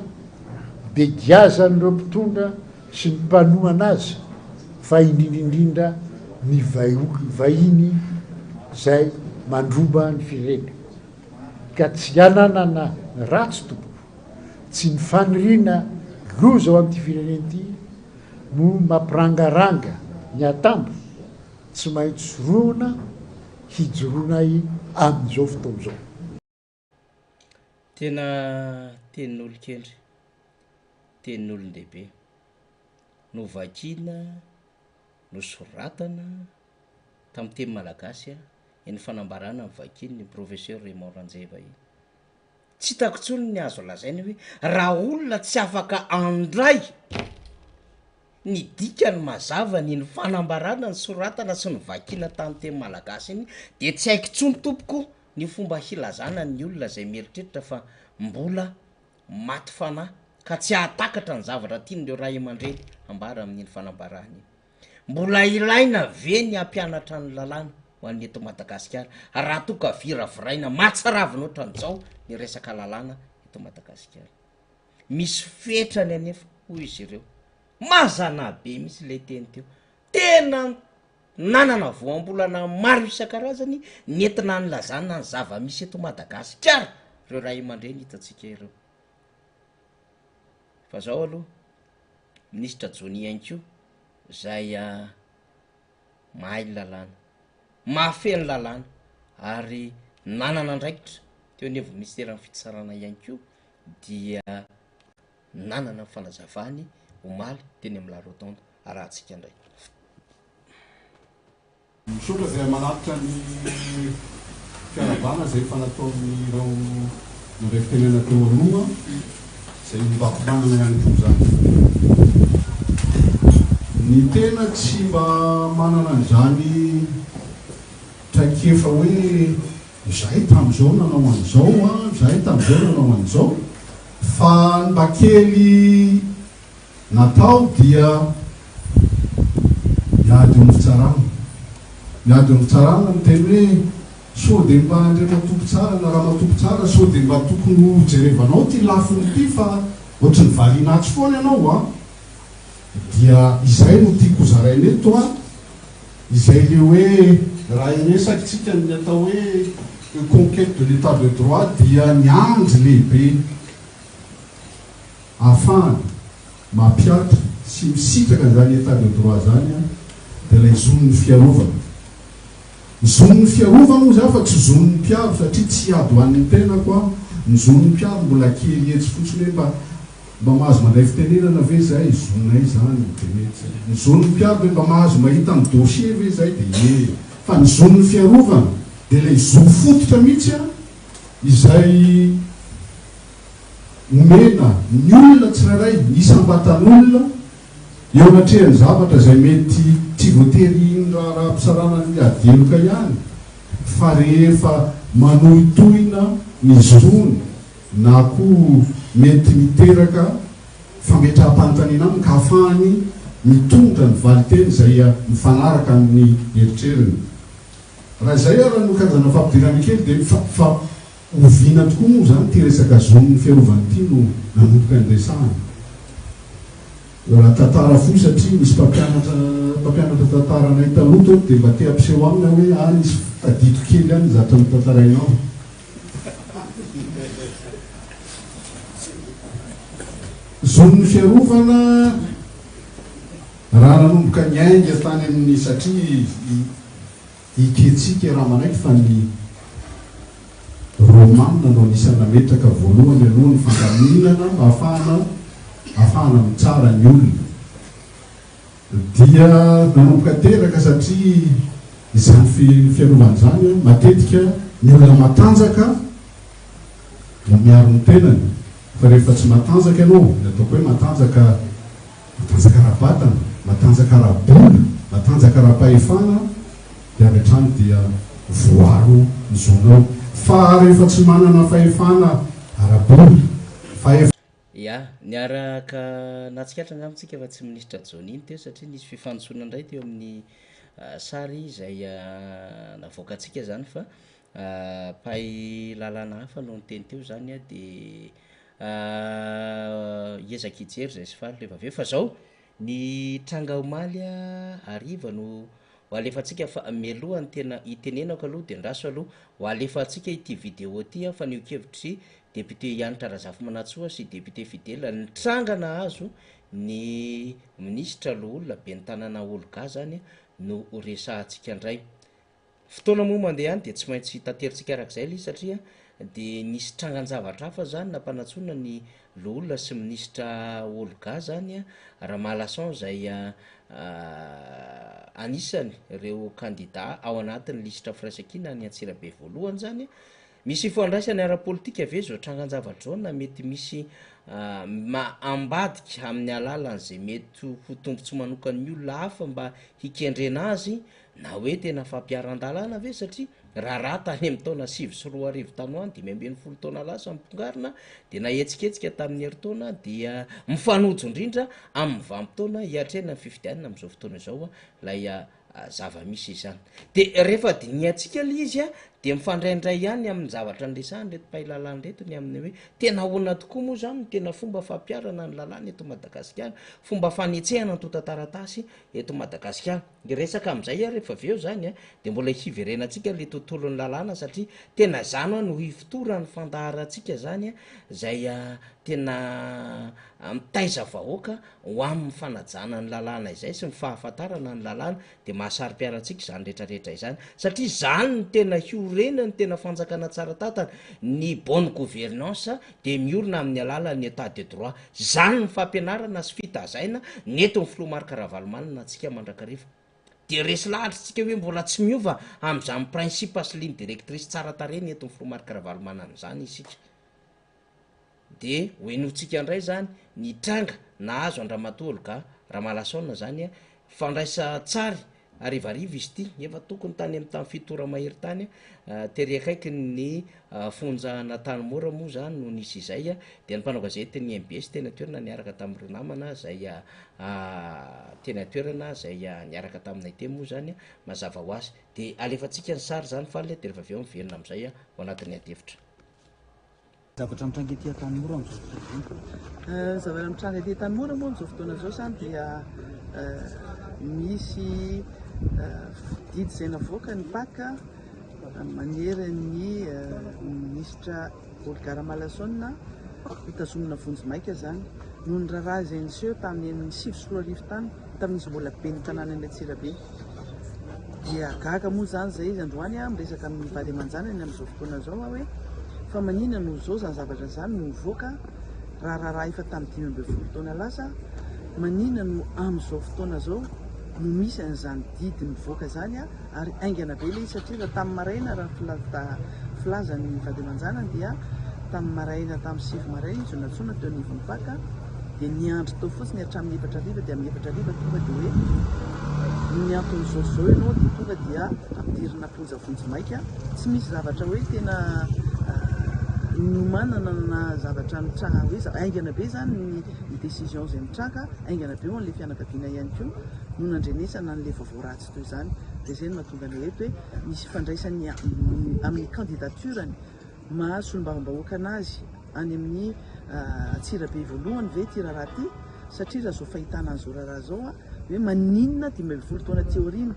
dia giazan'ireo mpitondra sy ny mpanohana azy fa indrindra indrindra ny vahiny izay mandroba ny firenena. Ka tsy hananana ratsy tompoko, tsy ny faniriana loza ho an'ity firenena ity no mampirangaranga ny atambo tsy maintsy sorohina hijoroanay amin'izao fotoana izao. Tena tenin'olon-kendry, tenin'olon-dehibe. Novakiana, nosoratana tamin'ny teny malagasy iny fanambarana novakian'ny Professeur Raymond Ranjeva iny. Tsy hitako intsony ny azo lazaina hoe raha olona tsy afaka handray ny dikany mazava n'iny fanambarana nosoratana sy novakiana tamin'ny teny malagasy iny de tsy haiko intsony tompoko ny fomba hilazana ny olona izay mieritreritra fa mbola maty fanahy ka tsy hahatakatra ny zavatra tian'ireo ray aman-dreny hambara amin'iny fanambarana iny. Mbola ilaina ve ny hampianatra ny lalàna ho an'ny eto Madagasikara raha toa ka viraviraina mahatsiravina ohatran'izao ny resaka lalàna eto Madagasikara? Misy fetrany anefa hoy izy ireo. Mazana be mihitsy ilay teny teo. Tena nanana voambolana maro isan-karazany nentina nilazana ny zava-misy eto Madagasikara ireo ray aman-dreny hitantsika ireo. Fa zao aloha, minisitra Johnny ihany koa zay mahay ny lalàna, mahafehy ny lalàna ary nanana andraikitra teo anivon'ny minisiteran'ny fitsarana ihany koa dia nanana ny fanazavany omaly teny amin'ny la rotonde. Arahantsika indray. Misaotra izay manatitra ny fiarahabana izay efa nataon'ireo nandray fitenenana teo aloha, izay ombako manana ihany koa izany. Ny tena tsy mba manana an'izany traikefa hoe izahay tamin'izao nanao an'izao an, izahay tamin'izao nanao an'izao. Fa ny mba kely natao dia miady eo amin'ny fitsarana. Miady eo amin'ny fitsarana miteny hoe sao dia mba Andriamatoa mpitsara na Ramatoa mpitsara sao dia mba tokony ho jerevanao ity lafiny ity fa ohatry ny variana atsy foana ianao an! Dia izay no tiako hozaraina eto an! Izay le hoe raha hiresaky tsika ny atao hoe conquête de l'état de droit dia ny andry lehibe ahafahana mampihatra sy misitraka an'izany état de droit zany dia ilay zon'ny fiarovana. Zon'ny fiarovana hozy aho fa tsy zon'ny mpiaro satria tsy hiady ho an'ny tenako aho, ny zon'ny mpiaro mbola kely etsy fotsiny hoe mba Mba mahazo mandray fitenenana ve izay? Zonay izany dia mety izay. Ny zon'ny mpiaro ve mba mahazo mahita ny dossier ve izay dia ie. Fa ny zon'ny fiarovana dia ilay zo fototra mihitsy an, izay omena ny olona tsirairay, ny isam-batan'olona eo anatrehan'ny zavatra izay mety tsy voatery iny raharaham-pitsarana ny ady heloka ihany fa rehefa manohitohina ny zony na koa mety miteraka fametraham-panontaniana aminy ka ahafahany mitondra ny valinteny izay mifanaraka amin'ny eritreriny. Raha izay ara no karazana fampidirana kely dia fa fa oviana tokoa moa izany ity resaka zon'ny fiarovana ity no nanomboka niresahana? Raha tantara fohy satria misy mpampianatra mpampianatra tantara anay taloha teto dia mba te hampiseho aminy aho hoe ah nisy tadidiko kely ihany ny zavatra notantarainao. Zon'ny fiarovana, raha nanomboka niainga tany amin'ny satria iketsika raha manaiky fa ny Romana no anisan'ny nametraka voalohany aloha ny fandaminana mba hahafahana hahafahana mitsara ny olona. Dia nanomboka teraka satria izany fiarovana izany matetika ny olona matanjaka no miaro ny tenany fa rehefa tsy matanjaka ianao, ny ataoko hoe matanjaka, matanjaka ara-batana, matanjaka ara-bola, matanjaka ara-pahefana dia avy hatrany dia voaro ny zonao fa rehefa tsy manana fahefana ara-bola, fahefana. Ya, niaraka nahatsikaritra angamba tsika fa tsy minisitra Johnny iny teo satria nisy fifanotsoana indray teo amin'ny sary izay navoakantsika zany fa mpahay lalàna hafa no niteny teo zany a de hiezaka hijery zay sy faly rehefa avy eo fa zao Ny tranga omaly hariva no ho alefantsika fa mialoha ny tena hitenenako aloha dia andraso aloha ho alefantsika ity vidéo ity fanehoan-kevitr'i député Hanitra Razafimanantsoa sy député Fidèle ny tranga nahazo ny minisitra loholona ben'ny tanàna Olga zany no ho resahantsika indray. Fotoana moa mandeha any dia tsy maintsy taterintsika arak'izay ilay izy satria dia nisy trangan-javatra hafa izany nampanantsoina ny loholona sy minisitra Olga izany Ramalason izay anisany ireo kandida ao anatin'ny lisitra firaisankina any Antsirabe voalohany izany. Misy ifandraisany ara-politika ve izao trangan-javatra izao na mety misy ambadika amin'ny alalan'izay mety ho tombontsoa manokan'ny olona hafa mba hikendrena azy Na hoe tena fampiharan-dalàna ve satria raharaha tany amin'ny taona 2009 tany ho any, 15 taona lasa mipongarina, dia nahetsiketsika tamin'ny herintaona dia mifanojo indrindra amin'ny vanim-potoana hiatrehana ny fifidianana amin'izao fotoana izao ilay zava-misy izany. Dia rehefa dinihantsika ilay izy dia mifandraindray ihany amin'ny zavatra niresahan'ireto mpahay lalàna ireto ny amin'ny hoe tena ahoana tokoa moa izany no tena fomba fampiharana ny lalàna eto Madagasikara, fomba fanetsehana antontan-taratasy eto Madagasikara. Hiresaka amin'izay aho rehefa avy eo izany a, dia mbola hiverenantsika ilay tontolon'ny lalàna satria tena izany hoa no hifotoran'ny fandaharantsika izany a, izay tena mitaiza vahoaka ho amin'ny fanajana ny lalàna izay sy ny fahafantarana ny lalàna, dia mahasaro-piaro antsika izany rehetra rehetra izany satria izany no tena hiorenan'ny tena fanjakana tsara tantana, ny bonne gouvernance dia miorina amin'ny alalan'ny état de droit. Izany ny fampianarana sy fitazaina nentin'ny filoha Marc Ravalomanana antsika mandrakariva. Dia resy lahatra isika hoe mbola tsy miova amin'izany principe sy ligne directrice tsara tarehy nentin'ny filoha Marc Ravalomanana izany isika. Dia ho henointsika indray izany ny tranga nahazo an-dRamatoa Olga Ramalason izany, fandraisan-tsary. Harivariva izy ity, efa tokony tany amin'ny tamin'ny fito ora mahery tany, tery akaikin'ny fonjan'Antanimora moa izany no nisy izay, dia ny mpanao gazetin'ny mbs teny an-toerana niaraka tamin'ireo namana izay teny an-toerana izay niaraka taminay teny moa izany, mazava ho azy. Dia alefantsika ny sary izany Faly dia rehefa avy eo miverina amin'izay ao anatin'ny adihevitra. Zavatra mitranga ety Antanimora amin'izao fotoana izao. Ny zavatra mitranga ety Antanimora moa amin'izao fotoana izao izany dia misy didy izay navoaka ny PAC manery ny minisitra Olga Ramalason hotazomina vonjimaika izany noho ny raharaha izay niseho tamin'ny 2009 tany tamin'izy mbola ben'ny tanànan'i Antsirabe. Dia gaga moa izany izay izy androany miresaka amin'ny vady aman-janany amin'izao fotoana izao aho hoe fa maninona no izao izany zavatra izany no mivoaka raha raharaha efa tamin'ny 15 taona lasa, maninona no amin'izao fotoana izao no misy an'izany didy mivoaka izany ary haingana be ilay izy satria raha tamin'ny maraina raha ny filazan'ny vady aman-janany dia tamin'ny maraina tamin'ny sivy maraina izy no nantsoina teo anivon'ny Pac dia niandry tao fotsiny hatramin'ny efatra hariva dia amin'ny efatra hariva tonga dia hoe noho ny antony izao sy izao ianao dia tonga dia ampidirina am-ponja vonjimaika, tsy misy zavatra hoe tena niomanana na zavatra nitranga hoe haingana be izany ny décision izay nitranga, haingana be ho an'ilay fianakaviana ihany koa no nandrenesana an'ilay vaovao ratsy toy izany, dia izay no mahatonga anay eto hoe misy ifandraisany amin'ny candidature-ny maha solombavambahoaka anazy any amin'ny Antsirabe voalohany ve ity raharaha ity satria raha izao fahitana an'izao raharaha izao hoe maninona 15 taona aty aoriana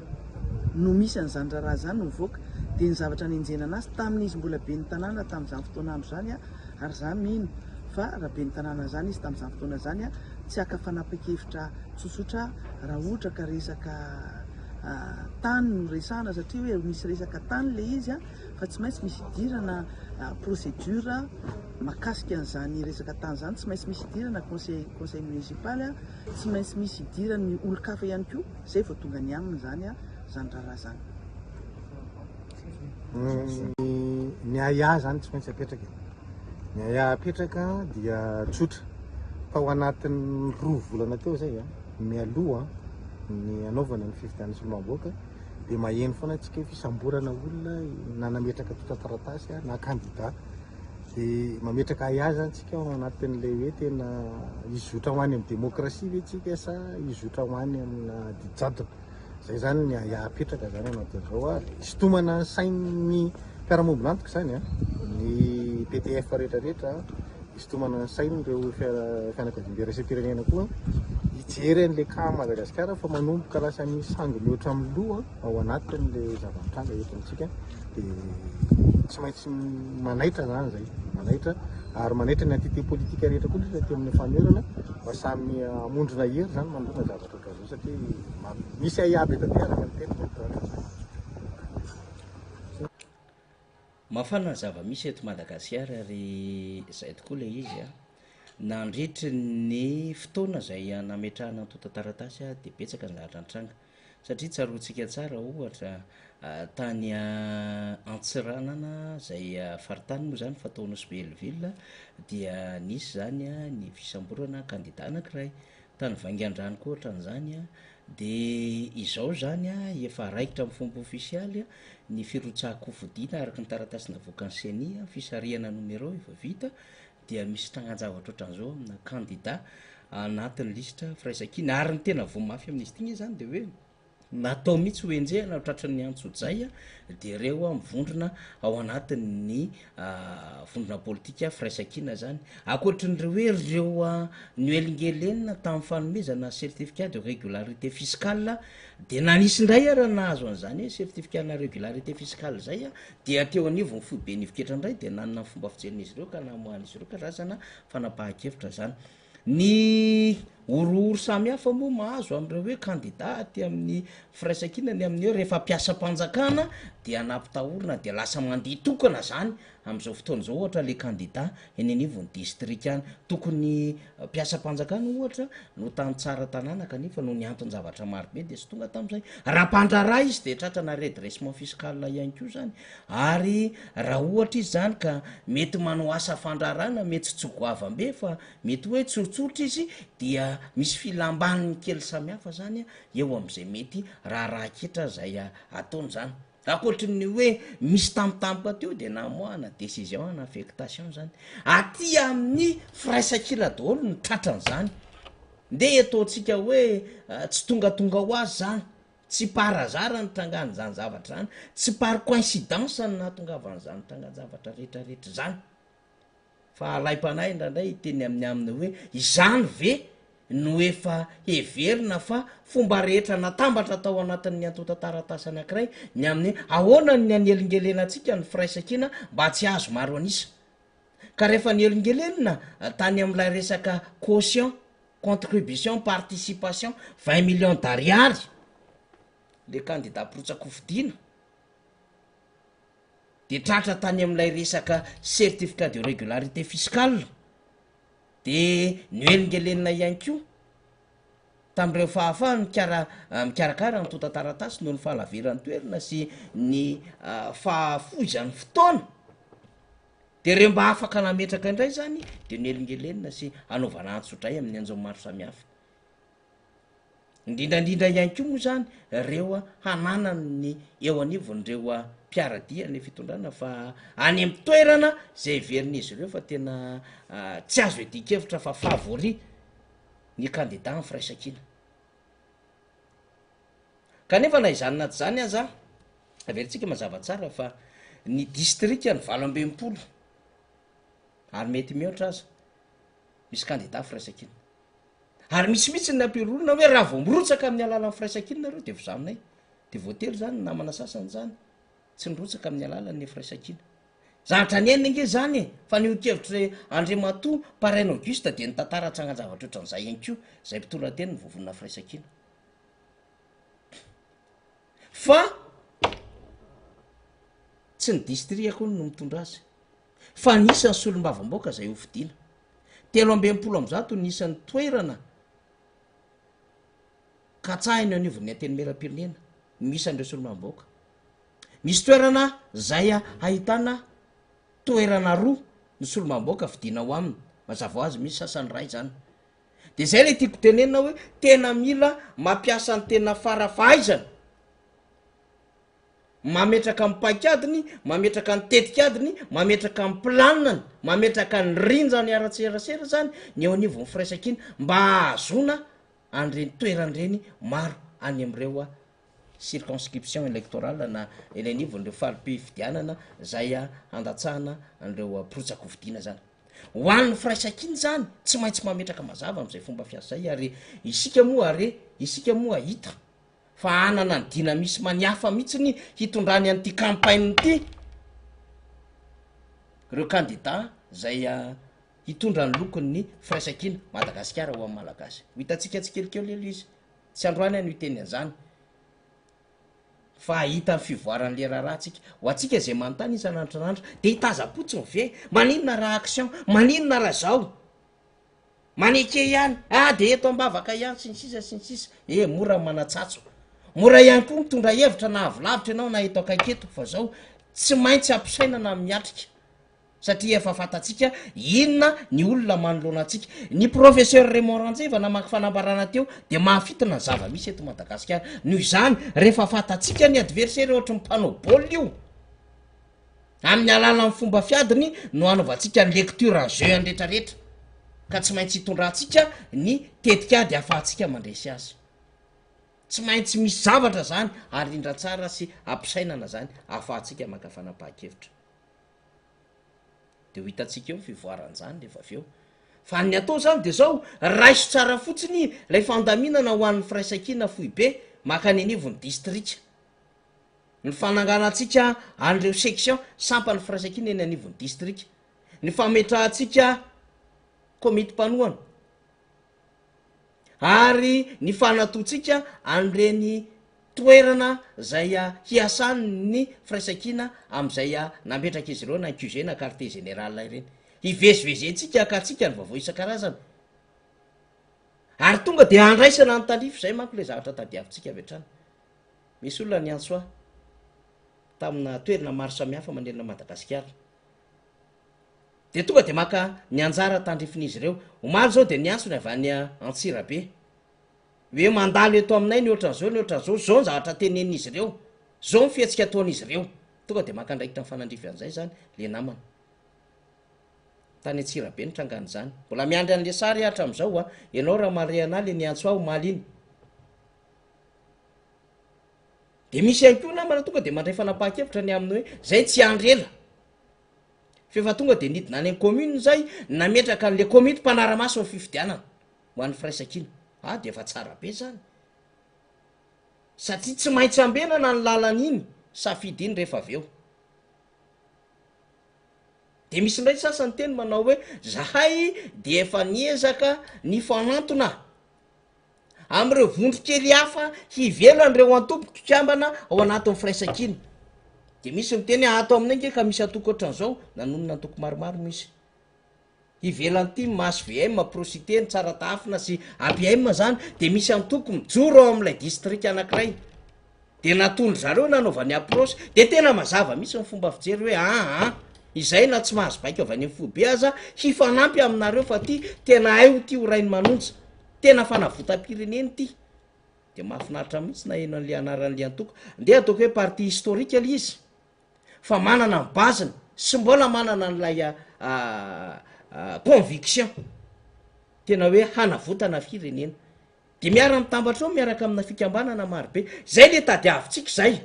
no misy an'izany raharaha izany no mivoaka dia ny zavatra nenjenana azy tamin'izy mbola ben'ny tanàna tamin'izany fotoana andro izany ary za mino fa raha ben'ny tanàna izany izy tamin'izany fotoana izany tsy haka fanapahan-kevitra tsotsotra raha ohatra ka resaka tany no resahana satria hoe misy resaka tany ilay izy fa tsy maintsy misy idirana procédure makasika an'izany resaka tany izany, tsy maintsy misy idirana conseil conseil municipal, tsy maintsy misy idiran'ny olon-kafa ihany koa, izay vao tonga any aminy izany izany raharaha izany. Ny ahiahy izany tsy maintsy apetraka e. Ny ahiahy apetraka dia tsotra, tao anatin'ny roa volana teo izay mialoha ny hanaovana ny fifidianana solombavambahoaka dia maheno foana antsika hoe fisamborana olona na nametraka antontan-taratasy na kandida dia mametraka ahiahy zany tsika ao anatin'ilay hoe tena hizotra ho any amin'ny demokrasia ve tsika sa hizotra ho any amina didy jadona. Zay zany ny ahiahy apetraka zany anatin'izao ary hisintomana ny sain'ny mpiara-miombon'antoka izany an, ny PTF rehetrarehetra, hisintomana ny sain'ireo fianakaviambe iraisam-pirenena koa hijery an'ilay cas Madagasikara fa manomboka lasa misy sangy mihoatra amin'ny loha ao anatin'ilay zava-mitranga eto amintsika dia tsy maintsy manaitra izany izay, manaitra ary manaitra ny entité politique rehetra koa indrindra aty amin'ny fanoherana mba samy hamondrona hery izany manoloana zavatra ohatran'izao satria misy ahiahy be dia be araka ny teniko eto izany. Mafana ny zava-misy eto Madagasikara ary izay tokoa ilay izy an. Nandritry ny fotoana izay nametrahana antontan-taratasy dia betsaka ny zavatra nitranga. Satria tsaroantsika tsara ohatra tany Antsiranana izay faritany moa izany fa tao Nosy Be Hell-Ville dia nisy izany ny fisamborana kandida anankiray. Tany Vaingandrano koa ohatran'izany an, de izao izany an, efa raikitra amin'ny fomba ofisialy ny firotsahan-kofidina araka ny taratasy navoakan'ny ceni, fisarihana numéro efa vita, dia misy trangan-javatra ohatran'izao amina kandida anatin'ny lisitra firaisankina, ary ny tena voa mafy amin'izy ity nge zany de hoe Natao mihitsy ho enjehina ho tratran'ny antsojay dia ireo mivondrona ao anatin'ny vondrona politika firaisankina zany. Ankoatrin'ireo hoe ireo noelingelenina tamin'ny fanomezana certificat de régularité fiscale dia na nisy indray ara nahazo an'izany hoe certificat na régularité fiscale zay dia teo anivon'ny foiben'ny ivon-ketra indray dia nanana ny fomba fijerin'izy ireo ka namoahan'izy ireo karazana fanapahan-kevitra zany. Ny horohoro samihafa moa mahazo amin'ireo hoe kandida aty amin'ny firaisankina ny amin'ny hoe rehefa mpiasam-panjakana dia nampitahorina dia lasa mandeha tokana zany amin'izao fotoana izao ohatra le kandida eny anivon'ny distrika any. Tokony mpiasam-panjakana ohatra no tany Tsaratanàna kanefa noho ny anton-javatra marobe dia tsy tonga tamin'izay. Raha mpandraharaha izy dia tratrana redressement fiscal ihany koa zany ary raha ohatra izy zany ka mety manao asa fandraharahana mety tsy goavam-be fa Mety hoe tsotsotra izy dia misy filam-baniny kely samihafa zany eo amin'izay mety raharahan-ketra zay ataony zany. Ankoatry ny hoe misy tampotampoka teo dia namoahana décision ana affectation zany. Aty amin'ny firaisankina daholo no tratran'izany. Ndeha ataontsika hoe tsy tongatonga ho azy zany, tsy par hasard ny trangan'izany zavatra izany, tsy par coïncidence ny nahatongavan'izany trangan-javatra rehetrarehetra izany. Fa alaim-panahy indraindray hiteny amin'ny aminy hoe, Izany ve no efa heverina fa fomba rehetra natambatra tao anatin'ny antontan-taratasy anankiray ny amin'ny hoe ahoana ny hanelingelenantsika ny firaisankina mba tsy hahazo maro an'isa? Ka rehefa nelingelenina tany amin'ilay resaka quotient, contribution, participation, 20 millions d'ariary, le kandida mpirotsak'hofidiana, de tratra tany amin'ilay resaka certificat de régularité fiscale, de nohelingelenina ihany koa tamin'ireo fahafahany mikara- mikarakara ny antontan-taratasy noho ny fahalaviran'ny toerana sy ny fahafohizan'ny fotoana, de ireo mba afaka nametraka indray zany de nohelingelenina sy hanaovana antsojay amin'ny anjao maro samihafa. Indrindra indrindra ihany koa moa izany ireo hananany ny eo anivon'ireo mpiara-dia ny fitondrana fa any amin'ny toerana izay heverin'izy ireo fa tena tsy azo iadian-kevitra fa favori ny kandida amin'ny firaisankina. Kanefa na izany na tsy izany aza, averintsika mazava tsara fa ny distrika ny 68 ary mety mihoatra aza misy kandida firaisankina. Ary misy mihitsy ny nampiororona hoe raha vao mirotsaka amin'ny alalan'ny firaisankina nareo de vozaminay. De voatery zany ny namana sasany zany tsy nirotsaka amin'ny alalan'ny firaisankina. Zavatra niainana ange zany e! Fa ny ohi-kevitr'i Andriamatoa Paraina Auguste dia nitantara tsangan-javatra ohatran'izay ihany koa, izay mpitondra teny ny vovonana firaisankina. Fa tsy ny distrika akory no mitondra azy. Fa ny isan'ny solombavambaoka izay hofidiana. 163 ny isan'ny toerana katsahina eo anivon'ny Antenimierampirenena no isan'ireo solombavambahoaka. Misy toerana izay ahitana toerana roa ny solombavambahoaka fidiana ao aminy, mazava ho azy misy sasany iray izany. De izay ilay tiako tenenina hoe tena mila mampiasa ny tena fara fahaizana. Mametraka ny paikadiny, mametraka ny tetikadiny, mametraka ny planinany, mametraka ny rindrany ara-tserasera izany ny eo anivon'ny firaisankina mba hahazoana an'ireny toerana ireny maro any amin'ireo circonscription électorale na eny anivon'ireo fari-pifidianana izay handatsahana an'ireo mpirotsak'hofidiana izany. Ho an'ny firaisankina izany tsy maintsy mametraka mazava amin'izay fomba fiasa izay ary isika moa are isika moa hita fa hanana ny dynamisme ny hafa mihitsy ny hitondrany an'ity campagne ity ireo kandida zay hitondra ny lokon'ny firaisankina Madagasikara ho an'ny Malagasy. Ho hitantsika tsikelikely aloha izy, tsy androany aho no hiteny an'izany fa hahita ny fivoaran'le raharaha tsika. Ho antsika zay manontany isan'andro isan'andro de hitazam-potsiny ve? Maninona raha action? Maninona raha zao? Maneke ihany, ah de eto am-bavaka ihany sy ny sisa sy ny sisa, eh mora ny manatsatso, mora ihany koa mitondra hevitra na avy lavitra ianao na eto akaiky eto fa zao tsy maintsy ampisainana ny miatrika satria efa fantatsika inona ny olona manoloana antsika. Ny professeur Raymond Ranjeva namaky fanambarana teo de mahafintina ny zava-misy eto Madagasikara, noho izany rehefa fantatsika ny adversaire ohatry ny mpanao baolina io, Amin'ny alalan'ny fomba fiadiny no hanaovantsika ny lecture en jeu any rehetra rehetra ka tsy maintsy hitondrantsika ny tetikady ahafahantsika mandresy azy. Tsy maintsy misy zavatra zany arindra tsara sy ampisainana zany ahafahantsika maka fanapahan-kevitra. De ho hitantsika eo ny fivoaran'izany rehefa avy eo. Fa ny atao zany de zao, raiso tsara fotsiny ilay fandaminana ho an'ny firaisankina foibe makany anivon'ny distrika. Ny fananganantsika an'ireo section sampan'ny firaisankina eny anivon'ny distrika, ny fametrahantsika komity mpanohana ary ny fanatoantsika an'ireny toerana izay hiasan'ny firaisankina amin'izay nametrak'izy ireo na QG na quartier général ireny. Hivezivezentsika hakantsika ny vaovao isan-karazany ary tonga dia handraisana ny tandrify, izay manko ilay zavatra tadiavintsika avy hatrany. Misy olona niantso ahy tamina toerana maro samihafa manerana Madagasikara. Dia tonga dia maka ny anjara tandrifin'izy ireo. Omaly izao dia niantso ny avy any Antsirabe. Hoe mandalo eto aminay ny ohatran'izao ny ohatran'izao, izao ny zavatra tenenin'izy ireo, izao ny fihetsika ataon'izy ireo. Tonga dia maka andraikitra mifanandrify an'izay izany le namana. Tany Antsirabe nitrangan'izany. Mbola miandry an'le sary aho hatramin'izao a. Ianao raha mahare an'ahy le niantso ahy omaly iny. Dia misy ihany koa namana tonga dia mandray fanapahan-kevitra ny amin'ny hoe zay tsy hiandry ela. F'efa tonga dia nidina any amin'ny commune zay nametraka an'le komity mpanara-maso ny fifidianana ho an'ny firaisankina. Ah dia efa tsara be zany. Satria tsy maintsy ambenana ny lalana iny safidy iny rehefa avy eo. Dia misy indray sasany teny manao hoe zahay dia efa niezaka nifanantona amin'ireo vondron-kely hafa hivelan'ireo antoko mpikambana ao anatin'ny firaisankina. Dia misy miteny hoe ato aminay nge ka misy antoko ohatran'izao, nanonona antoko maromaro moa izy. Ivelan'ny tim, HVM, Procité, ny Tsaratahafina sy APM zany dia misy antoko mijoro ao amin'ilay distrika anankiray. Dia natondry zareo nanaovany approche, dia tena mazava mihitsy ny fomba fijery hoe aa izay na tsy mahazo baiko avy any amin'ny foibe aza hifanampy aminareo fa ty tena hay ho ty ho Rainimanonja, tena fanavotam-pirenena ity. Dia mahafinaritra mihitsy naheno an'ilay anaran'ilay antoko, ndeha ataoko hoe parti historique ilay izy fa manana ny base-ny sy mbola manana an'ilay conviction tena hoe hanavotana firenena. Dia miara-mitambatra eo miaraka amina fikambanana marobe. Izay le tadiavintsika izay.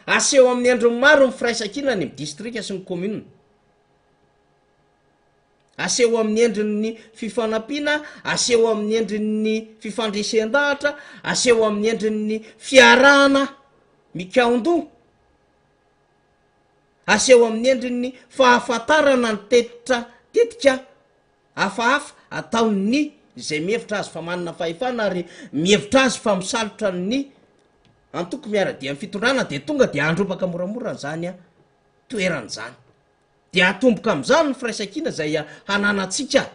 Aseho amin'ny endriny maro ny firaisankina any amin'ny distrika sy ny commune. Aseho amin'ny endrin'ny fifanampiana, aseho amin'ny endrin'ny fifandresen-dahatra, aseho amin'ny endrin'ny fiarahana mikaon-doha, aseho amin'ny endrin'ny fahafantarana ny tetitra tetika hafahafa ataon'ny izay mihevitra azy fa manana fahefana ary mihevitra azy fa misalotra ny antoko miara-dia amin'ny fitondrana dia tonga dia handrobaka moramora an'izany toerana izany. Dia hatomboka amin'izany ny firaisankina izay hananantsika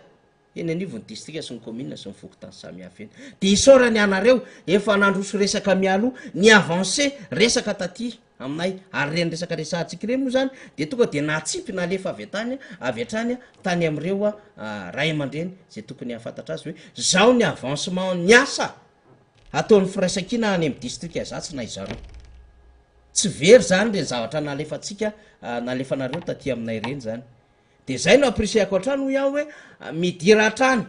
eny anivon'ny distrika sy ny kaominina sy ny fokontany samihafa eny. Dia isaorana ianareo efa nandroso resaka mialoha, ni-avancer resaka taty aminay, ary ireny resaka resahantsika ireny moa izany dia tonga dia natsipy nalefa avy hatrany avy hatrany tany amin'ireo ray aman-dreny izay tokony hahafantatra azy hoe izao ny avancement ny asa ataon'ny firaisankina any amin'ny distrika izatsy na izaroa. Tsy very izany ireny zavatra nalefantsika nalefanareo taty aminay ireny izany. Dia izay no apprécier-ko hatrany hoy aho hoe midira hatrany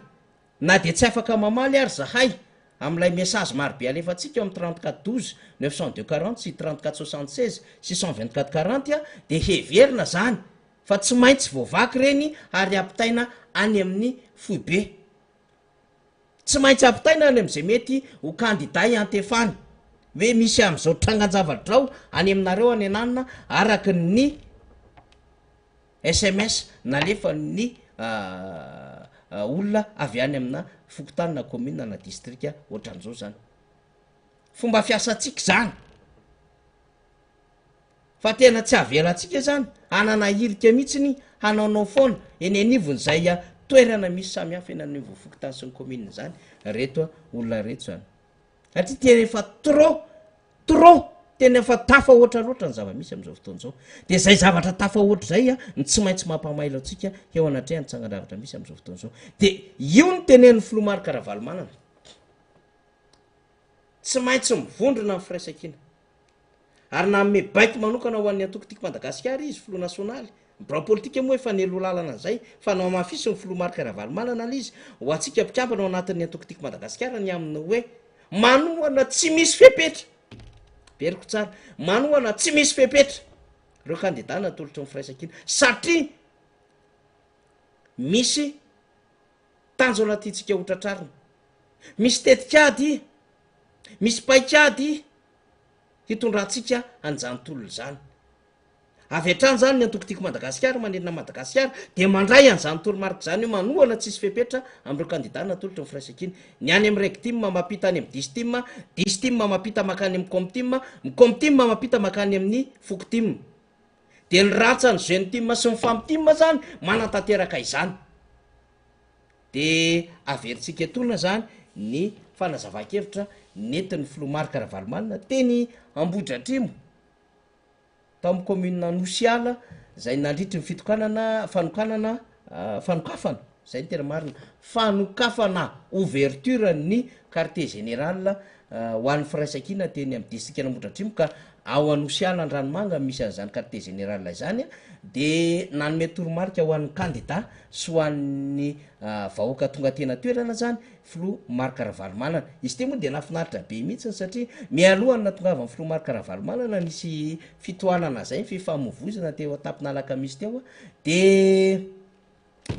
na dia tsy afaka mamaly ary zahay amin'ilay message marobe alefantsika eo amin'ny 34 12 902 40 sy 34 76 624 40 dia heverina izany fa tsy maintsy voavaky ireny ary ampitaina any amin'ny foibe. Tsy maintsy ampitaina any amin'izay mety ho kandida iantefany hoe misy amin'izao trangan-javatra izao any aminareo any ananona araka ny sms nalefan'ny olona avy any amina fokontany na commune na distrika ohatran'izao zany. Fomba fiasantsika izany. Fa tena tsy avelantsika izany hanana hirika mihitsiny hanaonao foana eny anivon'izay toerana misy samihafa eny anivon'ny fokontany sy ny commune izany reto olona reto izany. Satria tena efa trop, trop, tena efa tafahoatra loatra ny zava-misy amin'izao fotoana izao. Dia izay zavatra tafahoatra izay no tsy maintsy mampamailo antsika eo anatrehan'ny tsangan-javatra misy amin'izao fotoana izao. Dia io no tenenin'ny filoha Marc Ravalomanana. Tsy maintsy mivondrona ny firaisankina. Ary nanome baiko manokana ho an'ny antoko Tiako Madagasikara izy, filoha nasionaly. Ny birao politika moa efa nialoha lalana an'izay, fa nohamafisin'ny filoha Marc Ravalomanana ilay izy, ho antsika mpikambana ao anatin'ny antoko Tiako Madagasikara ny amin'ny hoe manohana tsy misy fepetra, averiko tsara, manohana tsy misy fepetra ireo kandida natolotry ny firaisankina, satria misy tanjona tiantsika hotratrarina, misy tetikady, misy paikady hitondrantsika an'izany tolona izany. Avy hatrany izany ny antoko Tiako Madagasikara manerana an'i Madagasikara dia mandray an'izany toromarika izany hoe manohana tsisy fepetra amin'ireo kandida natolotry ny Firaisankina. Ny any amin'ny Regtim mampita any amin'ny Distim, Distim mampita mankany amin'ny Comtim, ny Comtim mampita mankany amin'ny Fokotim. Dia ny rantsan'ny Jeune Tim sy ny Famtim izany manatanteraka izany. Dia averintsika etoana izany ny fanazavan-kevitra nentin'ny filoha Marc Ravalomanana teny Ambohidratrimo, tao amin'ny kaominina Anosiala, izay nandritry ny fitokanana, fanokanana, fanokafana, izay no tena marina, fanokafana, ouverture, ny quartier général ho an'ny firaisankina teny amin'ny distrikan'Ambohidratrimo ka ao Anosiala Andranomanga misy an'izany quartier général izany dia nanome toromarika ho an'ny kandida sy ho an'ny vahoaka tonga tena toerana izany filoha Marc Ravalomanana. Izy ity moa dia nahafinaritra be mihitsy satria mialohan'ny nahatongavan'ny filoha Marc Ravalomanana nisy fitohanana izay ny fifamoivoizana teo an-tampon'Alakamisy teo dia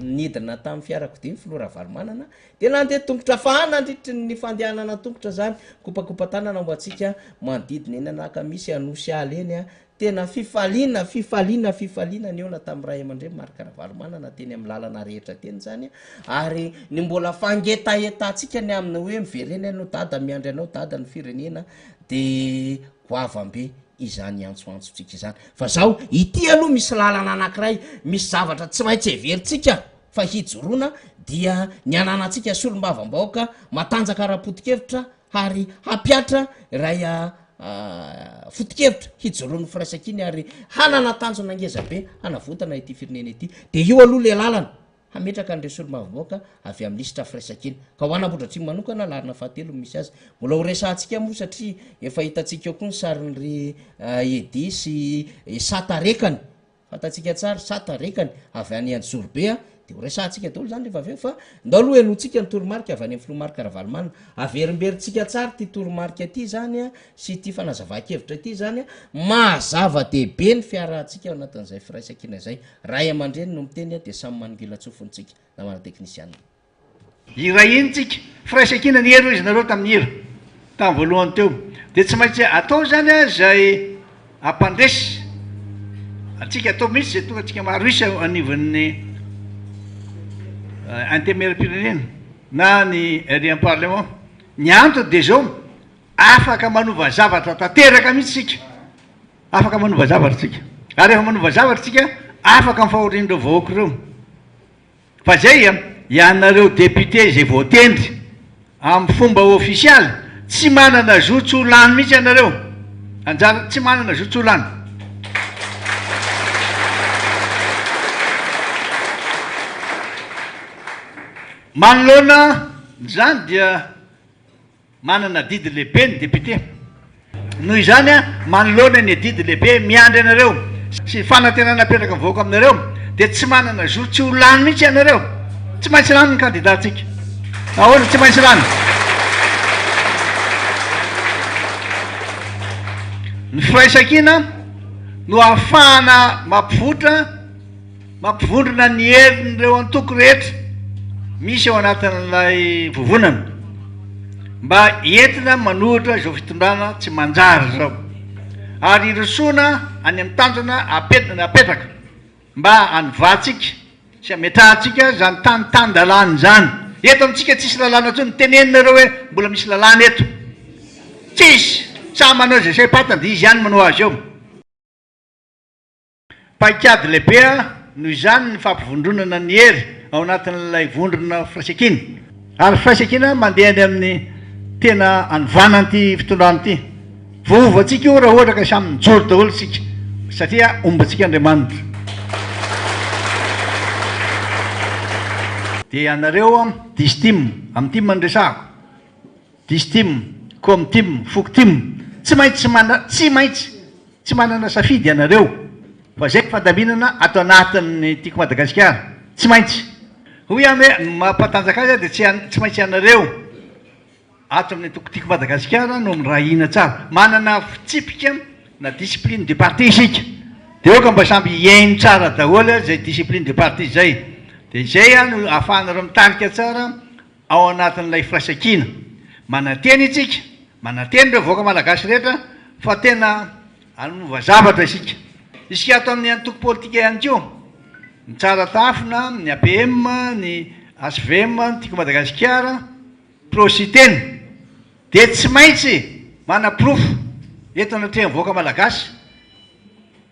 nidina tamin'ny fiarakodia ny filoha Ravalomanana dia nandeha tongotra fa nandritry ny fandehanana tongotra izany kopakopa-tanana ho antsika manodidina eny Alakamisy Anosiala eny a tena fifaliana fifaliana fifaliana nihaona tamin'ny ray aman-dreny Marc Ravalomanana teny amin'ny lalana rehetra teny izany ary ny mbola fangetahetantsika ny amin'ny hoe miverena ianao dada miandry anao dada ny firenena dia goavam-be izany antsoantsontsika izany. Fa zao, ity aloha misy lalana anankiray, misy zavatra tsy maintsy heverintsika fa hijoroana dia ny ananantsika solombavambahoaka matanjaka ara-potokevitra ary hampihatra iray fotokevitra hijoroan'ny firaisankina ary hanana tanjona ngeza be hanavotana ity firenena ity. Dia io aloha le lalana. Hametraka an'ireo solombavambahoaka avy amin'ny lisitra firaisankina. Ka ho an'Ambohidratrimo manokana, laharana fahatelo no misy azy. Mbola ho resahantsika moa satria efa hitantsika eo koa ny sarin'ry Eddy sy Sata Rekany. Fantatsika tsara, Sata Rekany avy any Anjozorobe. Dia ho resahantsika daholo izany rehefa avy eo fa ndao aloha henointsika ny toromarika avy any amin'ny filoha Marc Ravalomanana. Averimberintsika tsara ity toromarika ity izany sy ity fanazavan-kevitra ity izany. Maha zava-dehibe ny fiarahantsika ao anatin'izay firaisankina izay. Ray aman-dreny no miteny dia samy manongilan-tsofintsika namana teknisiana. Iray iny tsika, firaisankina ny hery hoy izy nareo tamin'ny hira tamin'ny voalohany teo, dia tsy maintsy atao izany izay hampandresy antsika, atao mihitsy izay tonga antsika maro isa eo anivon'ny antenimierampirenena na ny ery amin'ny parlement, ny antony dia izao, afaka manova zavatra tanteraka mihitsy isika. Afaka manova zavatra isika. Ary rehefa manova zavatra isika, afaka amin'ny fahorian'ireo vahoaka ireo. Fa izay an, ianareo député izay voatendry amin'ny fomba ofisialy, tsy manana zo tsy ho lany mihitsy ianareo. Anjara, tsy manana zo tsy ho lany. Manoloana izany dia. Manana adidy lehibe ny député. Noho izany, manoloana ny adidy lehibe miandry anareo sy fanantenana apetraka ny vahoaka aminareo dia tsy manana zo tsy ho lany mihitsy ianareo. Tsy maintsy lany ny candidat-tsika. Ahoana? Tsy maintsy lany. Ny firaisankina no ahafahana mampivoitra. Mampivondrona ny herin'ireo antoko rehetra misy ao anatin'ilay vovonana mba entina manohitra izao fitondrana tsy manjary izao ary hirosoana any amin'ny tanjona apetraka mba hanovantsika sy hametrahantsika izany tany tan-dalàna izany. Eto amintsika tsisy lalàna intsony, teneninareo hoe mbola misy lalàna eto? Tsisy! Samy manao izay saim-pantany dia izy ihany manao azy eo. Paikady lehibe noho izany ny fampivondronana ny hery ao anatin'ilay vondrona firaisankina. Ary firaisankina mandeha any amin'ny tena hanovana an'ity fitondrana ity. Voaova antsika io raha ohatra ka samy mijoro daholo isika satria homba antsika Andriamanitra. Dia ianareo distim, amin'ny tim no resahako. Distim, Comtim, Foktim, tsy maintsy mana, tsy maintsy, tsy manana safidy ianareo fa izay ny fandaminana ato anatin'ny Tiako Madagasikara, tsy maintsy. Hoy aho hoe ny mampatanjaka azy dia tsy tsy maintsy ianareo ato amin'ny antoko Tiako Madagasikara no miray hina tsara. Manana fitsipika na discipline de parti isika, dia aoka mba samby hihaino tsara daholo izay discipline de parti izay, dia izay no ahafahanareo mitarika tsara Ao anatin'ilay firaisankina, manantena isika, manantena ireo vahoaka malagasy rehetra fa tena hanova zavatra isika. Isika ato amin'ny antoko politika ihany koa, ny Tsara Tafona, ny APM, ny HVM, ny Tiako Madagasikara, Pro-Siteny, dia tsy maintsy manaporofo eto anatrehan'ny vahoaka malagasy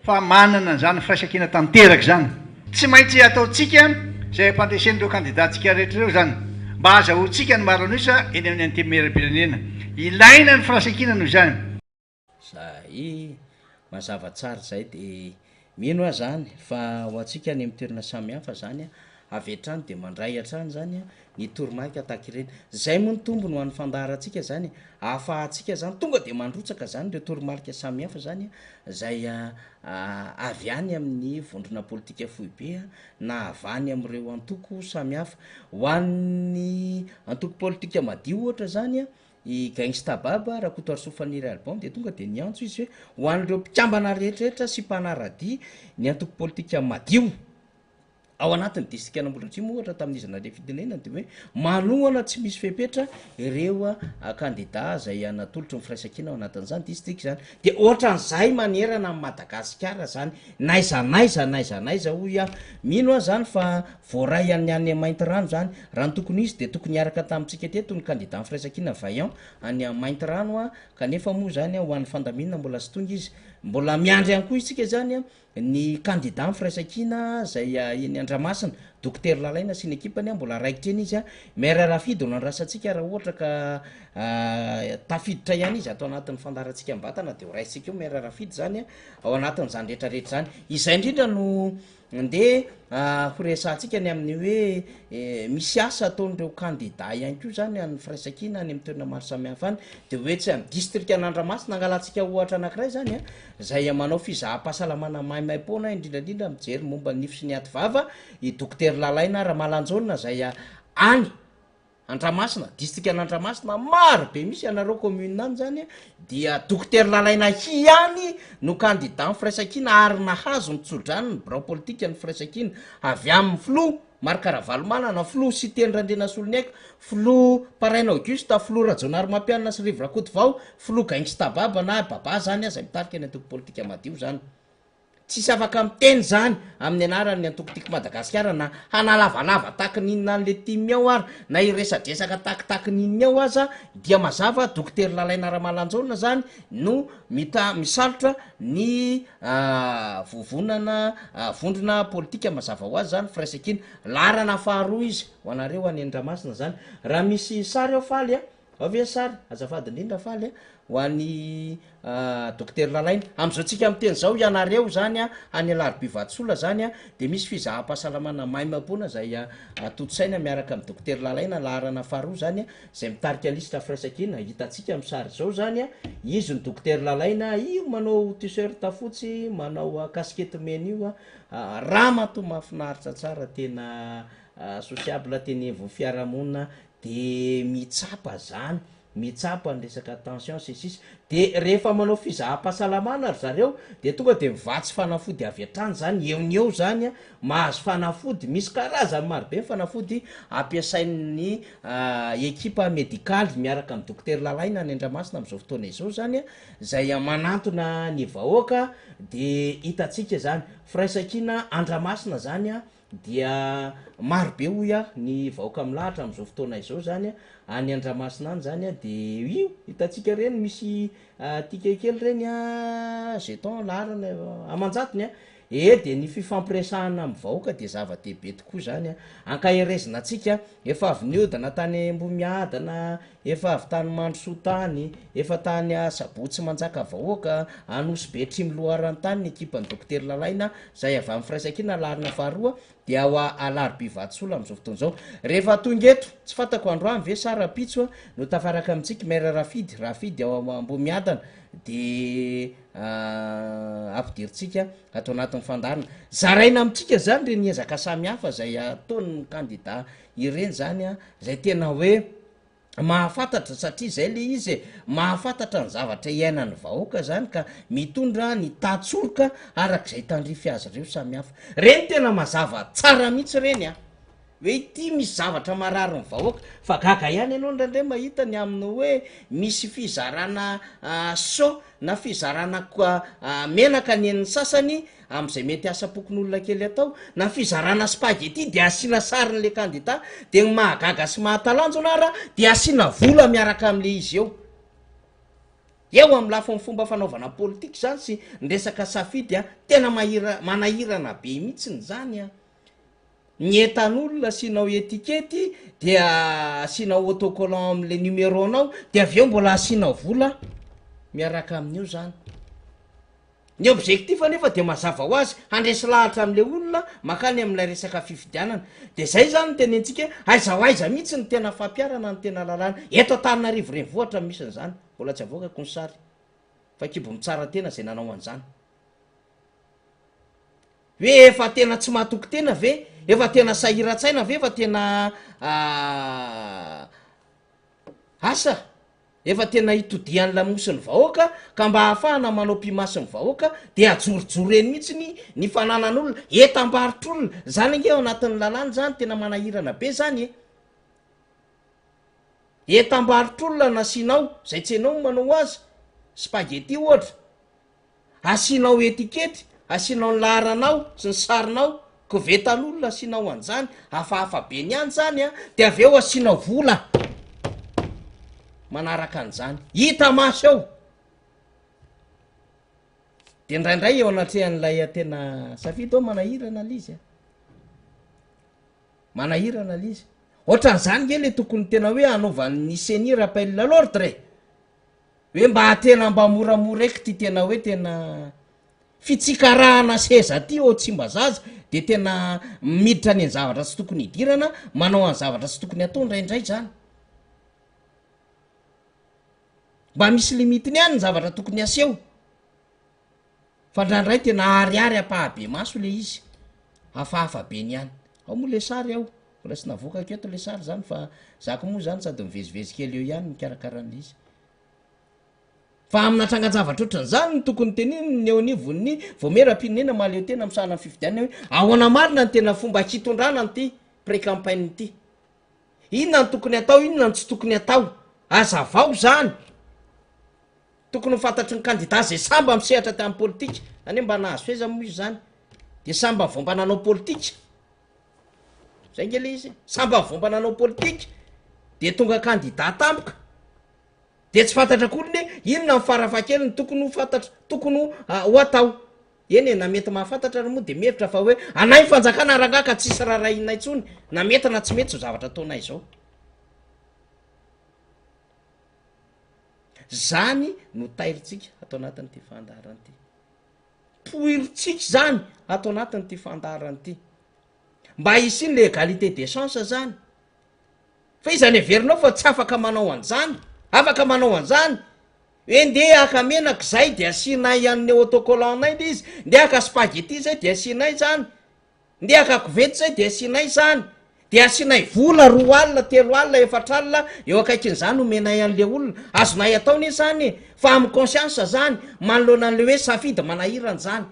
fa manana an'izany firaisankina tanteraka izany. Tsy maintsy ataontsika izay hampandresen'ireo kandidantsika rehetra ireo izany mba hahazahoantsika ny maro an'isa eny amin'ny Antenimierampirenena. Ilaina ny firaisankina noho izany. Zay, mazava tsara izay dia. Mino aho zany fa ho antsika any amin'ny toerana samihafa zany avy hatrany dia mandray hatrany zany ny toromarika tahaka ireny. Zay moa ny tombony ho an'ny fandaharantsika zany e, ahafahantsika zany tonga dia mandrotsaka zany ireo toromarika samihafa zany zay avy any amin'ny vondrona politika foibe na avy any amin'ireo antoko samihafa. Ho an'ny antoko politika madio ohatra zany I Gangsta Baba, Rakotoarisoa Faniry Alban dia tonga dia niantso izy hoe ho an'ireo mpikambana rehetrarehetra sy mpanara-dia ny antoko politika madio ao anatin'ny distrikan'Ambohidratrimo ohatra tamin'izy nandray fitenenana dia hoe manohana tsy misy fepetra ireo kandida izay natolotry ny firaisankina ao anatin'izany distrika izany. Dia ohatran'izay manerana an'i Madagasikara izany n'aiza n'aiza n'aiza n'aiza hoy aho. Mino aho izany fa Voaray an'ny any Maintirano izany. Raha ny tokony ho izy dia tokony hiaraka tamintsika teto ny kandidan'ny Firaisankina Vaillant any Maintirano kanefa moa izany ho an'ny fandaminana mbola tsy tonga izy. Mbola miandry ihany koa isika izany ny kandidan'ny Firaisankina izay eny Andramasina, Dokotera Lalaina sy ny ekipany, mbola raikitra eny izy. Maire Rafidy no andrasantsika raha ohatra ka tafiditra ihany izy ato anatin'ny fandaharantsika mivantana dia ho raisintsika eo Maire Rafidy izany ao anatin'izany rehetrarehetra izany. Izay indrindra no Ndeha ho resahantsika ny amin'ny hoe misy asa ataon'ireo kandida ihany koa izany an'ny firaisankina any amin'ny toerana maro samihafa any, dia hoe tsy amin'ny distrikan'Andramasina, angalantsika ohatra anankiray izany an, izay manao fizaham-pahasalamana maimaim-poana indrindra indrindra mijery momba ny nify sy ny ati-vava, i Dokotera Lalaina Ramalanjaona izay any. Andramasina, distrikan'Andramasina, maro be misy ianareo commune any zany dia Dokotera Lalaina hiany no candidat ny firaisankina ary nahazo ny tsodrano ny birao politika ny firaisankina avy amin'ny filoha Marc Ravalomanana, filoha Siteny Randrianasoloniaiko, filoha Paraina Auguste, filoha Rajaonarimampianina sy Rivo Rakotovao, filoha Gangsta Baba na Baba zany aza mitarika ny antoko politika madio zany. Tsisy afaka miteny izany amin'ny anaran'ny antoko Tiako Madagasikara na hanalavalava tahaky ny inona an'le tim ao ary na hiresadresaka takitaky ny inona ao aza dia mazava Dokotera Lalaina Ramalanjaona zany no mita misalotra ny vovonana vondrona politika mazava ho azy zany firaisankina laharana faharoa izy ho anareo any Andramasina zany raha misy sary ao faly a Ao ve ny sary? Azafady indrindra Faly a, ho an'i Dokotera Lalaina. Amin'izao tsika miteny izao, ianareo izany a, any Alarobia Vatosola izany a, dia misy fizaham-pahasalamana maimaimpoana izay tontosaina miaraka amin'i Dokotera Lalaina, laharana faharoa izany a, izay mitarika lisitra firaisankina. Hitantsika amin'ny sary izao izany a, izy no Dokotera Lalaina, io manao t-shirt fotsy, manao kasikety mena io a, ramatoa mahafinaritra tsara, tena sociable teny anivon'ny fiarahamonina, de mitsapa zany, mitsapa ny resaka tension sy ny sisa, de rehefa manao fizaham-pahasalamana ry zareo de tonga de mivatsy fanafody avy hatrany zany eo ny eo zany a, mahazo fanafody, misy karazany marobe ny fanafody ampiasain'ny ekipa medikaly miaraka amin'ny dokotera Lalaina any Andramasina amin'izao fotoana izao zany a, zay manantona ny vahoaka de hitantsika zany, firaisankina Andramasina zany a, Dia maro be hoy aho ny vahoaka milahatra amin'izao fotoana izao zany any Andramasina any zany de io hitantsika ireny misy ticket kely ireny a, jeton laharana aman-jatony a, eh de ny fifampiresahana amin'ny vahoaka dia zava-dehibe tokoa zany a, ankaherezina antsika efa avy niodina tany Ambohimiadana, efa avy tany Mandrosoa tany, efa tany Sabotsy Manjaka vahoaka, Anosibe Trimiloharantany ny ekipan'i Dokotera Lalaina izay avy amin'ny Firaisankina laharana faharoa dia ao Alarobia Vatosola amin'izao fotoana izao. Rehefa tonga eto, tsy fantako androany ve sa rahampitso no tafaraka amintsika Maire Rafidy, Rafidy ao Ambohimiadana dia ampidirintsika ato anatin'ny fandaharana. Zaraina amintsika izany ireny ezaka samihafa izay ataon'ny kandida ireny izany izay tena hoe mahafantatra satria zay le izy e, mahafantatra ny zavatra iainan'ny vahoaka zany ka mitondra ny tantsoroka arak'izay tandrify azy ireo samihafa. Reny tena mazava tsara mihitsy reny a! Hoe ity misy zavatra marary ny vahoaka, fa gaga ihany ianao indraindray mahita ny amin'ny hoe misy fizarana seau na fizarana menaka ny an'ny sasany amin'izay mety asam-pokonolona kely atao, na fizarana spaghetti dia asiana sarin'le kandida, dia ny mahagaga sy mahatalanjona ara dia asiana vola miaraka amin'le izy eo. Eo amin'ny lafiny fomba fanaovana politika izany sy ny resaka safidy a, tena mahira- manahirana be mihitsiny izany a. Ny entan'olona asianao etikety dia asianao autocollant amin'le numéro-nao dia avy eo mbola asiana vola miaraka amin'io izany. Ny objectif anefa dia mazava ho azy, handresy lahatra an'ilay olona mankany amin'ilay resaka fifidianana. Dia izay izany no tenentsika hoe aiza ho aiza mihitsy ny tena fampiharana ny tena lalàna. Eto Antananarivo renivohitra no misy an'izany. Mbola tsy avoakako ny sary fa kibo mitsara tena izay nanao an'izany. Hoe efa tena tsy mahatoky tena ve? Efa tena sahiran-tsaina ve? Efa tena asa? Efa tena itodihan'ny lamosin'ny vahoaka ka mba ahafahana manao pimasy ny vahoaka dia ajorojoro eny mihitsy ny ny fananan'olona, entam-barotr'olona, zany ange ao anatin'ny lalàna zany tena manahirana be zany e! Entam-barotr'olona nasianao, zay tsy enao no manao azy, spaghetti ohatra, Asianao etikety, asianao ny laharanao sy ny sarinao, kovetan'olona asianao an'izany, hafahafa be ny any zany an, de avy eo asianao vola manaraka an'izany, hita maso eo, de indraindray eo anatrehan'ilay tena safidy ao manahirana le izy an, manahirana le izy, ohatran'izany nge le tokony tena hoe hanaovan'ny ceni rappel à l'ordre e. Hoe mba tena mba moramora eky ty tena hoe tena fitsikarahana seza ty ao Tsimbazaza de tena miditra any an-javatra tsy tokony hidirana, manao any zavatra tsy tokony atao indraindray zany. Mba misy limitiny ihany ny zavatra tokony aseho. Fa indraindray tena ahariary ampahabemaso le izy, hafahafa be ny any. Ao moa le sary ao, mbola tsy navoakako eto le sary zany fa za ko moa zany sady mivezivezy kely eo ihany mikarakara an'le izy. Fa amina trangan-javatra ohatran'izany no tokony teneniny eo anivon'ny Vaomieram-pirenena mahaleo tena misahana ny fifidianana hoe ahoana marina ny tena fomba hitondrana an'ity pré-campagne ity. Inona no tokony atao, inona no tsy tokony atao. Azavao zany. Tokony ho fantatry ny kandida izay samba misehatra tamin'ny politika, zany hoe mba nahazo seza moa izy zany, de samba vao mba nanao politika, zay nge le izy e, samba vao mba nanao politika de tonga kandida tampoka, de tsy fantatra akory ny hoe inona ny farafahakeliny tokony ho fantatra, tokony ho ho atao. Eny e, na mety mahafantatra ary moa de mihevitra fa hoe anay ny fanjakana rangaha ka tsisy rarahiana intsony, na mety na tsy mety zao zavatra ataonay zao. Zany no tairintsika ato anatin'ity fandaharana ity. Poirintsika izany ato anatin'ity fandaharana ity. Mba hisian'ny le égalité des chances zany. Fa iza no heverinao fa tsy afaka manao an'izany? Afaka manao an'izany. Hoe ndeha haka menaka izay de asianay an'ny autocollant-nay le izy, ndeha haka spaghetti izay de asianay izany. Ndeha haka koveta izay dia asianay izany, dia asianay vola 20, 30, 40 eo akaikin'izany omenay an'le olona, azonay atao anie izany e, fa amin'ny conscience izany, manoloana an'le hoe safidy manahirana izany,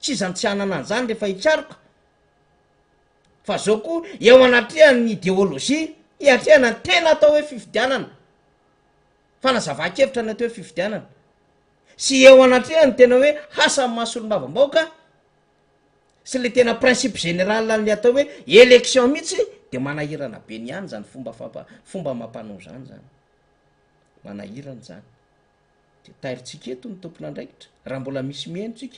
tsy iza no tsy hanana an'izany rehefa hikaroka, fa zao koa eo anatrehan'ny ideologie, hiatrehana ny tena atao hoe fifidianana, fanazavan-kevitra ny atao hoe fifidianana, sy eo anatrehan'ny tena hoe hasan'ny maha solombavambahoaka, sy le tena principe général an'le atao hoe élection mihitsy de manahirana be ny ihany zany fomba fampa- fomba amam-panao zany zany, manahirana zany, de tairintsika eto ny tompon'andraikitra raha mbola misy mihaino tsika.